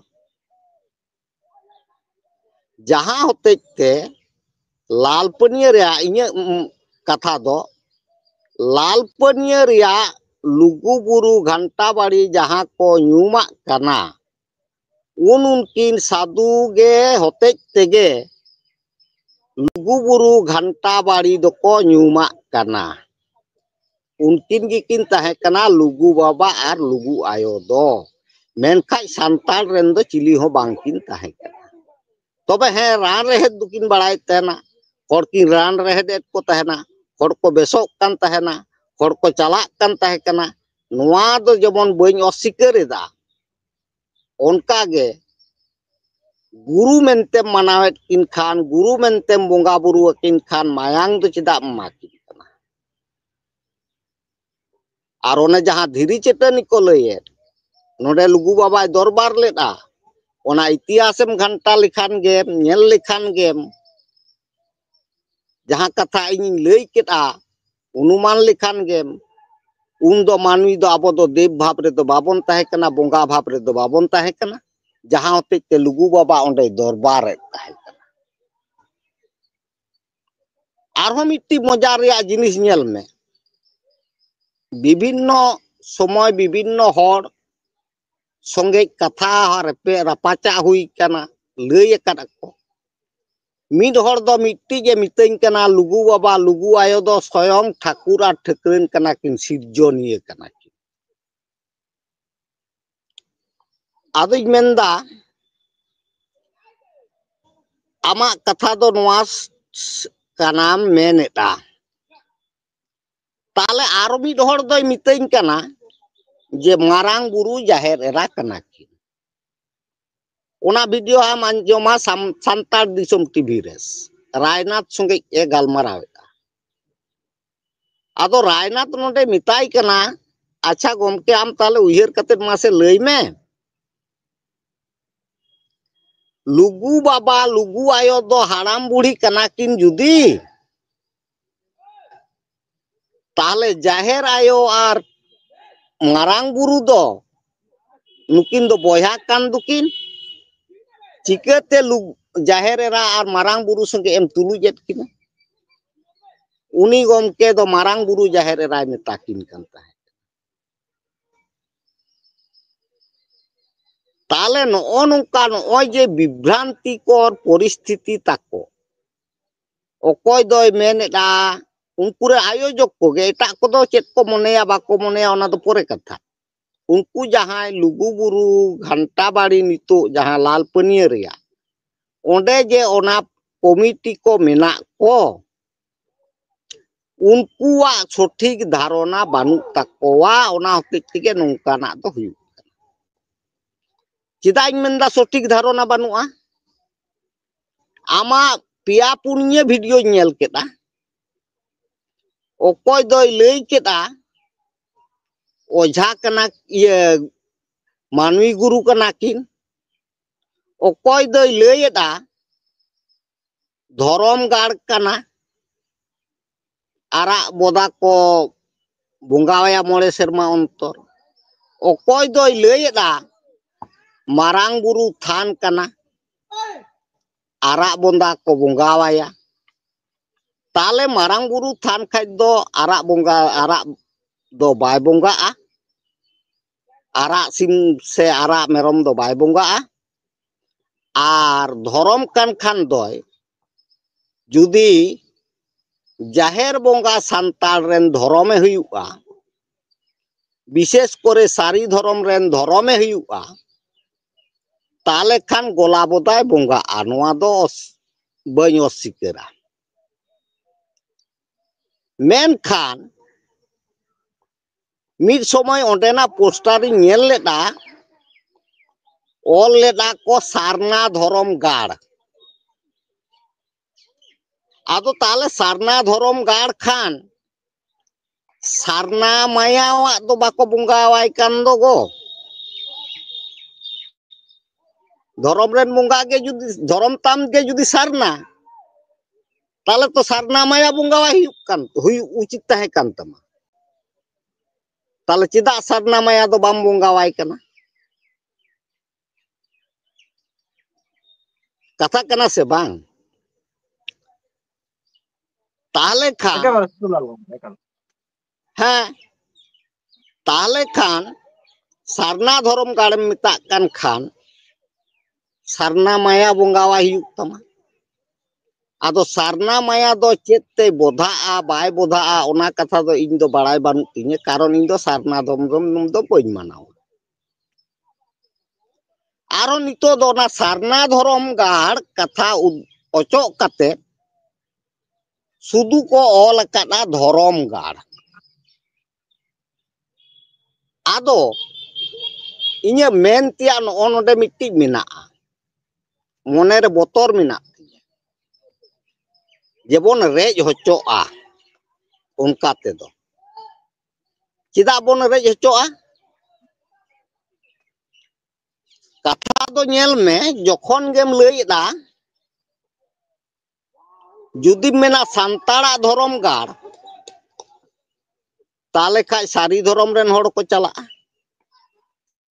ᱡᱟᱦᱟᱸ ᱦᱚᱛᱮᱡ ᱛᱮ ᱞᱟᱞᱯᱟᱹᱱᱤᱭᱟᱹ ᱨᱮᱭᱟᱜ ᱤᱧᱟᱹᱜ, ᱩᱢ, ᱠᱟᱛᱷᱟ ᱫᱚ, ᱞᱟᱞᱯᱟᱹᱱᱤᱭᱟᱹ ᱨᱮᱭᱟᱜ ᱞᱩᱜᱩ ᱵᱩᱨᱩ ᱜᱷᱟᱱᱴᱟ ᱵᱟᱲᱤ ᱡᱟᱦᱟᱸ ᱠᱚ ᱧᱩᱢᱟᱜ ᱠᱟᱱᱟ, ᱩᱱ ᱩᱱᱠᱤᱱ ᱥᱟᱹᱫᱷᱩ ᱜᱮ ᱦᱚᱛᱮᱡ ᱛᱮᱜᱮ ᱞᱩᱜᱩ ᱵᱩᱨᱩ ᱜᱷᱟᱱᱴᱟ ᱵᱟᱲᱤ ᱫᱚᱠᱚ ᱧᱩᱢᱟᱜ ᱠᱟᱱᱟ᱾ ᱩᱱᱠᱤᱱ ᱜᱮᱠᱤᱱ ᱛᱟᱦᱮᱸ ᱠᱟᱱᱟ ᱞᱩᱜᱩ ᱵᱟᱵᱟ ᱟᱨ ᱞᱩᱜᱩ ᱟᱭᱳ ᱫᱚ᱾ ᱢᱮᱱᱠᱷᱟᱡ ᱥᱟᱱᱛᱟᱲ ᱨᱮᱱ ᱫᱚ ᱪᱤᱞᱤ ᱦᱚᱸ ᱵᱟᱝᱠᱤᱱ ᱛᱟᱦᱮᱸ ᱠᱟᱱᱟ᱾ ᱛᱚᱵᱮ ᱦᱮᱸ, ᱨᱟᱱ ᱨᱮᱦᱮᱫ ᱫᱚᱠᱤᱱ ᱵᱟᱲᱟᱭ ᱛᱟᱦᱮᱱᱟ, ᱦᱚᱲ ᱠᱤᱱ ᱨᱟᱱ ᱨᱮᱦᱮᱫ ᱮᱫ ᱠᱚ ᱛᱟᱦᱮᱱᱟ, ᱦᱚᱲ ᱠᱚ ᱵᱮᱥᱚᱜ ᱠᱟᱱ ᱛᱟᱦᱮᱱᱟ, ᱦᱚᱲ ᱠᱚ ᱪᱟᱞᱟᱜ ᱠᱟᱱ ᱛᱟᱦᱮᱸ ᱠᱟᱱᱟ᱾ ᱱᱚᱣᱟ ᱫᱚ ᱡᱮᱢᱚᱱ ᱵᱟᱹᱧ ᱚᱥᱤᱠᱟᱹᱨ ᱮᱫᱟ, ᱚᱱᱠᱟᱜᱮ ᱜᱩᱨᱩ ᱢᱮᱱᱛᱮᱢ ᱢᱟᱱᱟᱣᱮᱫ ᱠᱤᱱ ᱠᱷᱟᱱ, ᱜᱩᱨᱩ ᱢᱮᱱᱛᱮᱢ ᱵᱚᱸᱜᱟ ᱵᱩᱨᱩ ᱟᱹᱠᱤᱱ ᱠᱷᱟᱱ, ᱢᱟᱭᱟᱝ ᱫᱚ ᱪᱮᱫᱟᱜ ᱮᱢ ᱮᱢᱟ ᱠᱤᱱ ᱠᱟᱱᱟ? ᱟᱨ ᱚᱱᱮ ᱡᱟᱦᱟᱸ ᱫᱷᱤᱨᱤ ᱪᱟᱹᱴᱟᱹᱱᱤ ᱠᱚ ᱞᱟᱹᱭᱮᱫ, ᱱᱚᱰᱮ ᱞᱩᱜᱩ ᱵᱟᱵᱟᱭ ᱫᱚᱨᱵᱟᱨ ᱞᱮᱫᱼᱟ, ᱚᱱᱟ ᱤᱛᱤᱦᱟᱥᱮᱢ ᱜᱷᱟᱱᱴᱟ ᱞᱮᱠᱷᱟᱱ ᱜᱮᱢ, ᱧᱮᱞ ᱞᱮᱠᱷᱟᱱ ᱜᱮᱢ, ᱡᱟᱦᱟᱸ ᱠᱟᱛᱷᱟ ᱤᱧᱤᱧ ᱞᱟᱹᱭ ᱠᱮᱫᱼᱟ, ᱚᱱᱩᱢᱟᱱ ᱞᱮᱠᱷᱟᱱ ᱜᱮᱢ, ᱩᱱ ᱫᱚ ᱢᱟᱹᱱᱢᱤ ᱫᱚ ᱟᱵᱚ ᱫᱚ ᱫᱮᱵ ᱵᱷᱟᱵᱽ ᱨᱮᱫᱚ ᱵᱟᱵᱚᱱ ᱛᱟᱦᱮᱸ ᱠᱟᱱᱟ, ᱵᱚᱸᱜᱟ ᱵᱷᱟᱵᱽ ᱨᱮᱫᱚ ᱵᱟᱵᱚᱱ ᱛᱟᱦᱮᱸ ᱠᱟᱱᱟ, ᱡᱟᱦᱟᱸ ᱦᱚᱛᱮᱡ ᱛᱮ ᱞᱩᱜᱩ ᱵᱟᱵᱟ ᱚᱸᱰᱮᱭ ᱫᱚᱨᱵᱟᱨᱮᱫ ᱛᱟᱦᱮᱸ ᱠᱟᱱᱟ᱾ ᱟᱨᱦᱚᱸ ᱢᱤᱫᱴᱤᱡ ᱢᱚᱡᱟ ᱨᱮᱭᱟᱜ ᱡᱤᱱᱤᱥ ᱧᱮᱞ ᱢᱮ, ᱵᱤᱵᱷᱤᱱᱱᱚ ᱥᱚᱢᱚᱭ ᱵᱤᱵᱷᱤᱱᱱᱚ ᱦᱚᱲ ᱥᱚᱸᱜᱮ ᱠᱟᱛᱷᱟ ᱨᱮᱯᱮ ᱨᱟᱯᱟᱪᱟᱜ ᱦᱩᱭ ᱠᱟᱱᱟ, ᱞᱟᱹᱭ ᱟᱠᱟᱫ ᱟᱠᱚ᱾ ᱢᱤᱫ ᱦᱚᱲ ᱫᱚ ᱢᱤᱫᱴᱤᱡ ᱮ ᱢᱤᱛᱟᱹᱧ ᱠᱟᱱᱟ, "ᱞᱩᱜᱩ ᱵᱟᱵᱟ, ᱞᱩᱜᱩ ᱟᱭᱳ ᱫᱚ ᱥᱚᱭᱚᱝ ᱴᱷᱟᱹᱠᱩᱨ ᱟᱨ ᱴᱷᱟᱹᱠᱨᱟᱹᱱ ᱠᱟᱱᱟ ᱠᱤᱱ, ᱥᱤᱨᱡᱚᱱᱤᱭᱟᱹ ᱠᱟᱱᱟ ᱠᱤᱱ᱾" ᱟᱫᱚᱧ ᱢᱮᱱᱫᱟ, ᱟᱢᱟᱜ ᱠᱟᱛᱷᱟ ᱫᱚ ᱱᱚᱣᱟ ᱠᱟᱱᱟᱢ ᱢᱮᱱᱮᱫᱼᱟ, ᱛᱟᱦᱞᱮ ᱟᱨᱚ ᱢᱤᱫ ᱦᱚᱲ ᱫᱚᱭ ᱢᱤᱛᱟᱹᱧ ᱠᱟᱱᱟ ᱡᱮ ᱢᱟᱨᱟᱝ ᱵᱩᱨᱩ ᱡᱟᱦᱮᱨ ᱮᱨᱟ ᱠᱟᱱᱟ ᱠᱤᱱ᱾ ᱚᱱᱟ ᱵᱷᱤᱰᱤᱭᱳ ᱟᱢ ᱟᱸᱡᱚᱢᱟ ᱥᱟᱱᱛᱟᱲ ᱫᱤᱥᱚᱢ ᱴᱤᱵᱷᱤ ᱨᱮ, ᱨᱟᱭᱱᱟᱛᱷ ᱥᱚᱸᱜᱮ ᱮ ᱜᱟᱞᱢᱟᱨᱟᱣ ᱮᱫᱟ᱾ ᱟᱫᱚ ᱨᱟᱭᱱᱟᱛᱷ ᱱᱚᱰᱮ ᱢᱮᱛᱟᱭ ᱠᱟᱱᱟ ᱟᱪᱪᱷᱟ ᱜᱚᱢᱠᱮ, ᱟᱢ ᱛᱟᱦᱞᱮ ᱩᱭᱦᱟᱹᱨ ᱠᱟᱛᱮ ᱢᱟᱥᱮ ᱞᱟᱹᱭ ᱢᱮ, ᱞᱩᱜᱩ ᱵᱟᱵᱟ ᱞᱩᱜᱩ ᱟᱭᱳ ᱫᱚ ᱦᱟᱲᱟᱢ ᱵᱩᱲᱦᱤ ᱠᱟᱱᱟ ᱠᱤᱱ ᱡᱩᱫᱤ, ᱛᱟᱦᱞᱮ ᱡᱟᱦᱮᱨ ᱟᱭᱳ ᱟᱨ ᱢᱟᱨᱟᱝ ᱵᱩᱨᱩ ᱫᱚ ᱱᱩᱠᱤᱱ ᱫᱚ ᱵᱚᱭᱦᱟ ᱠᱟᱱ ᱫᱚᱠᱤᱱ, ᱪᱤᱠᱟᱹᱛᱮ ᱞᱩ-, ᱡᱟᱦᱮᱨ ᱮᱨᱟ ᱟᱨ ᱢᱟᱨᱟᱝ ᱵᱩᱨᱩ ᱥᱚᱸᱜᱮ ᱮᱢ ᱛᱩᱞᱩᱡ ᱮᱫ ᱠᱤᱱᱟ? ᱩᱱᱤ ᱜᱚᱢᱠᱮ ᱫᱚ ᱢᱟᱨᱟᱝ ᱵᱩᱨᱩ ᱡᱟᱦᱮᱨ ᱮᱨᱟᱭ ᱢᱮᱛᱟ ᱠᱤᱱ ᱠᱟᱱ ᱛᱟᱦᱮᱸᱫ᱾ ᱛᱟᱦᱞᱮ ᱱᱚᱜᱼᱚ ᱱᱚᱝᱠᱟ, ᱱᱚᱜᱼᱚᱭ ᱡᱮ ᱵᱤᱵᱷᱨᱟᱱᱛᱤᱠᱚᱨ ᱯᱚᱨᱤᱥᱛᱷᱤᱛᱤ ᱛᱟᱠᱚ, ᱚᱠᱚᱭ ᱫᱚᱭ ᱢᱮᱱᱮᱫᱼᱟ, ᱩᱱᱠᱩ ᱨᱮ ᱟᱭᱳᱡᱚᱠ ᱠᱚᱜᱮ, ᱮᱴᱟᱜ ᱠᱚᱫᱚ ᱪᱮᱫ ᱠᱚ ᱢᱚᱱᱮᱭᱟ ᱵᱟᱠᱚ ᱢᱚᱱᱮᱭᱟ ᱚᱱᱟ ᱫᱚ ᱯᱚᱨᱮ ᱠᱟᱛᱷᱟ᱾ ᱩᱱᱠᱩ ᱡᱟᱦᱟᱸᱭ ᱞᱩᱜᱩᱵᱩᱨᱩ ᱜᱷᱟᱱᱴᱟ ᱵᱟᱲᱤ ᱱᱤᱛᱚᱜ ᱡᱟᱦᱟᱸ ᱞᱟᱞᱯᱟᱹᱱᱤᱭᱟᱹ ᱨᱮᱭᱟᱜ, ᱚᱸᱰᱮ ᱡᱮ ᱚᱱᱟ ᱠᱚᱢᱤᱴᱤ ᱠᱚ ᱢᱮᱱᱟᱜ ᱠᱚ, ᱩᱱᱠᱩᱣᱟᱜ ᱥᱚᱴᱷᱤᱠ ᱫᱷᱟᱨᱚᱱᱟ ᱵᱟᱹᱱᱩᱜ ᱛᱟᱠᱚᱣᱟ, ᱚᱱᱟ ᱦᱚᱛᱮᱡ ᱛᱮᱜᱮ ᱱᱚᱝᱠᱟᱱᱟᱜ ᱫᱚ ᱦᱩᱭᱩᱜ ᱠᱟᱱᱟ᱾ ᱪᱮᱫᱟᱜ ᱤᱧ ᱢᱮᱱᱫᱟ ᱥᱚᱴᱷᱤᱠ ᱫᱷᱟᱨᱚᱱᱟ ᱵᱟᱹᱱᱩᱜᱼᱟ? ᱟᱢᱟᱜ ᱯᱮᱭᱟ ᱯᱩᱱᱭᱟᱹ ᱵᱷᱤᱰᱤᱭᱳᱧ ᱧᱮᱞ ᱠᱮᱫᱟ, ᱚᱠᱚᱭ ᱫᱚᱭ ᱞᱟᱹᱭ ᱠᱮᱫᱟ ᱚᱡᱷᱟ ᱠᱟᱱᱟ, ᱤᱭᱟᱹ, ᱢᱟᱹᱱᱢᱤ ᱜᱩᱨᱩ ᱠᱟᱱᱟ ᱠᱤᱱ, ᱚᱠᱚᱭ ᱫᱚᱭ ᱞᱟᱹᱭᱮᱫᱟ ᱫᱷᱚᱨᱚᱢ ᱜᱟᱲ ᱠᱟᱱᱟ, ᱟᱨᱟᱜ ᱵᱚᱫᱟ ᱠᱚ ᱵᱚᱸᱜᱟᱣᱟᱭᱟ ᱢᱚᱬᱮ ᱥᱮᱨᱢᱟ ᱚᱱᱛᱚᱨ᱾ ᱚᱠᱚᱭ ᱫᱚᱭ ᱞᱟᱹᱭᱮᱫᱟ ᱢᱟᱨᱟᱝ ᱵᱩᱨᱩ ᱛᱷᱟᱱ ᱠᱟᱱᱟ, ᱟᱨᱟᱜ ᱵᱚᱸᱫᱟ ᱠᱚ ᱵᱚᱸᱜᱟᱣᱟᱭᱟ᱾ ᱛᱟᱦᱞᱮ ᱢᱟᱨᱟᱝ ᱵᱩᱨᱩ ᱛᱷᱟᱱ ᱠᱷᱟᱡ ᱫᱚ ᱟᱨᱟᱜ ᱵᱚᱸᱜᱟ, ᱟᱨᱟᱜ ᱫᱚ ᱵᱟᱭ ᱵᱚᱸᱜᱟᱜᱼᱟ, ᱟᱨᱟᱜ ᱥᱤᱢ ᱥᱮ ᱟᱨᱟᱜ ᱢᱮᱨᱚᱢ ᱫᱚ ᱵᱟᱭ ᱵᱚᱸᱜᱟᱜᱼᱟ᱾ ᱟᱨ ᱫᱷᱚᱨᱚᱢ ᱠᱟᱱ ᱠᱷᱟᱱ ᱫᱚᱭ, ᱡᱩᱫᱤ ᱡᱟᱦᱮᱨ ᱵᱚᱸᱜᱟ ᱥᱟᱱᱛᱟᱲ ᱨᱮᱱ ᱫᱷᱚᱨᱚᱢᱮ ᱦᱩᱭᱩᱜᱼᱟ, ᱵᱤᱥᱮᱥ ᱠᱚᱨᱮ ᱥᱟᱹᱨᱤ ᱫᱷᱚᱨᱚᱢ ᱨᱮᱱ ᱫᱷᱚᱨᱚᱢᱮ ᱦᱩᱭᱩᱜᱼᱟ, ᱛᱟᱦᱞᱮ ᱠᱷᱟᱱ ᱜᱚᱞᱟ ᱵᱚᱫᱟᱭ ᱵᱚᱸᱜᱟᱜᱼᱟ᱾ ᱱᱚᱣᱟ ᱫᱚ ᱚᱥ-, ᱵᱟᱹᱧ ᱚᱥᱥᱤᱠᱟᱹᱨᱟ᱾ ᱢᱮᱱᱠᱷᱟᱱ ᱢᱤᱫ ᱥᱚᱢᱚᱭ ᱚᱸᱰᱮᱱᱟᱜ ᱯᱳᱥᱴᱟᱨ ᱤᱧ ᱧᱮᱞ ᱞᱮᱫᱟ, ᱚᱞ ᱞᱮᱫᱟ ᱠᱚ ᱥᱟᱨᱱᱟ ᱫᱷᱚᱨᱚᱢ ᱜᱟᱲ᱾ ᱟᱫᱚ ᱛᱟᱦᱞᱮ ᱥᱟᱨᱱᱟ ᱫᱷᱚᱨᱚᱢ ᱜᱟᱲ ᱠᱷᱟᱱ ᱥᱟᱨᱱᱟ ᱢᱟᱭᱟᱣᱟᱜ ᱫᱚ ᱵᱟᱠᱚ ᱵᱚᱸᱜᱟᱣᱟᱭ ᱠᱟᱱ ᱫᱚ ᱜᱚ᱾ ᱫᱷᱚᱨᱚᱢ ᱨᱮᱱ ᱵᱚᱸᱜᱟ ᱜᱮ ᱡᱩᱫᱤ, ᱫᱷᱚᱨᱚᱢ ᱛᱟᱢ ᱜᱮ ᱡᱩᱫᱤ ᱥᱟᱨᱱᱟ, ᱛᱟᱦᱞᱮ ᱛᱚ ᱥᱟᱨᱱᱟ ᱢᱟᱭᱟ ᱵᱚᱸᱜᱟᱣᱟᱭ ᱦᱩᱭᱩᱜ ᱠᱟᱱ, ᱦᱩᱭᱩᱜ ᱩᱪᱤᱛ ᱛᱟᱦᱮᱸ ᱠᱟᱱ ᱛᱟᱢᱟ᱾ ᱛᱟᱦᱞᱮ ᱪᱮᱫᱟᱜ ᱥᱟᱨᱱᱟ ᱢᱟᱭᱟ ᱫᱚ ᱵᱟᱢ ᱵᱚᱸᱜᱟᱣᱟᱭ ᱠᱟᱱᱟ? ᱠᱟᱛᱷᱟ ᱠᱟᱱᱟ ᱥᱮ ᱵᱟᱝ? ᱛᱟᱦᱞᱮ ᱠᱷᱟᱱ ᱮᱠᱟᱞ, ᱮᱠᱟᱞ, ᱮᱠᱟᱞ᱾ ᱦᱮᱸ, ᱛᱟᱦᱞᱮ ᱠᱷᱟᱱ ᱥᱟᱨᱱᱟ ᱫᱷᱚᱨᱚᱢ ᱜᱟᱲᱮᱢ ᱢᱮᱛᱟᱜ ᱠᱟᱱ ᱠᱷᱟᱱ ᱥᱟᱨᱱᱟ ᱢᱟᱭᱟ ᱵᱚᱸᱜᱟᱣᱟᱭ ᱦᱩᱭᱩᱜ ᱛᱟᱢᱟ᱾ ᱟᱫᱚ ᱥᱟᱨᱱᱟ ᱢᱟᱭᱟ ᱫᱚ ᱪᱮᱫ ᱛᱮ ᱵᱚᱫᱷᱟᱜᱼᱟ, ᱵᱟᱭ ᱵᱚᱫᱷᱟᱜᱼᱟ, ᱚᱱᱟ ᱠᱟᱛᱷᱟ ᱫᱚ ᱤᱧ ᱫᱚ ᱵᱟᱲᱟᱭ ᱵᱟᱹᱱᱩᱜ ᱛᱤᱧᱟᱹ, ᱠᱟᱨᱚᱱ ᱤᱧ ᱫᱚ ᱥᱟᱨᱱᱟ ᱫᱷᱚᱨᱚᱢ ᱫᱚ ᱵᱟᱹᱧ ᱢᱟᱱᱟᱣᱟ᱾ ᱟᱨᱚ ᱱᱤᱛᱚᱜ ᱫᱚ ᱚᱱᱟ ᱥᱟᱨᱱᱟ ᱫᱷᱚᱨᱚᱢ ᱜᱟᱲ ᱠᱟᱛᱷᱟ ᱩᱫ-, ᱚᱪᱚᱜ ᱠᱟᱛᱮ ᱥᱩᱫᱷᱩ ᱠᱚ ᱚᱞ ᱟᱠᱟᱫᱼᱟ ᱫᱷᱚᱨᱚᱢ ᱜᱟᱲ᱾ ᱟᱫᱚ ᱤᱧᱟᱹᱜ ᱢᱮᱱ ᱛᱮᱭᱟᱜ ᱱᱚᱜᱼᱚ ᱱᱚᱰᱮ ᱢᱤᱫᱴᱤᱡ ᱢᱮᱱᱟᱜᱼᱟ, ᱢᱚᱱᱮᱨᱮ ᱵᱚᱛᱚᱨ ᱢᱮᱱᱟᱜ ᱛᱤᱧᱟᱹ, ᱡᱮᱵᱚᱱ ᱨᱮᱡ ᱦᱚᱪᱚᱜᱼᱟ᱾ ᱚᱱᱠᱟ ᱛᱮᱫᱚ ᱪᱮᱫᱟᱜ ᱵᱚᱱ ᱨᱮᱡ ᱦᱚᱪᱚᱜᱼᱟ? ᱠᱟᱛᱷᱟ ᱫᱚ ᱧᱮᱞ ᱢᱮ, ᱡᱚᱠᱷᱚᱱ ᱜᱮᱢ ᱞᱟᱹᱭ ᱮᱫᱟ, ᱡᱩᱫᱤᱢ ᱢᱮᱱᱟ ᱥᱟᱱᱛᱟᱲᱟᱜ ᱫᱷᱚᱨᱚᱢ ᱜᱟᱲ, ᱛᱟᱦᱞᱮ ᱠᱷᱟᱡ ᱥᱟᱹᱨᱤ ᱫᱷᱚᱨᱚᱢ ᱨᱮᱱ ᱦᱚᱲ ᱠᱚ ᱪᱟᱞᱟᱜᱼᱟ,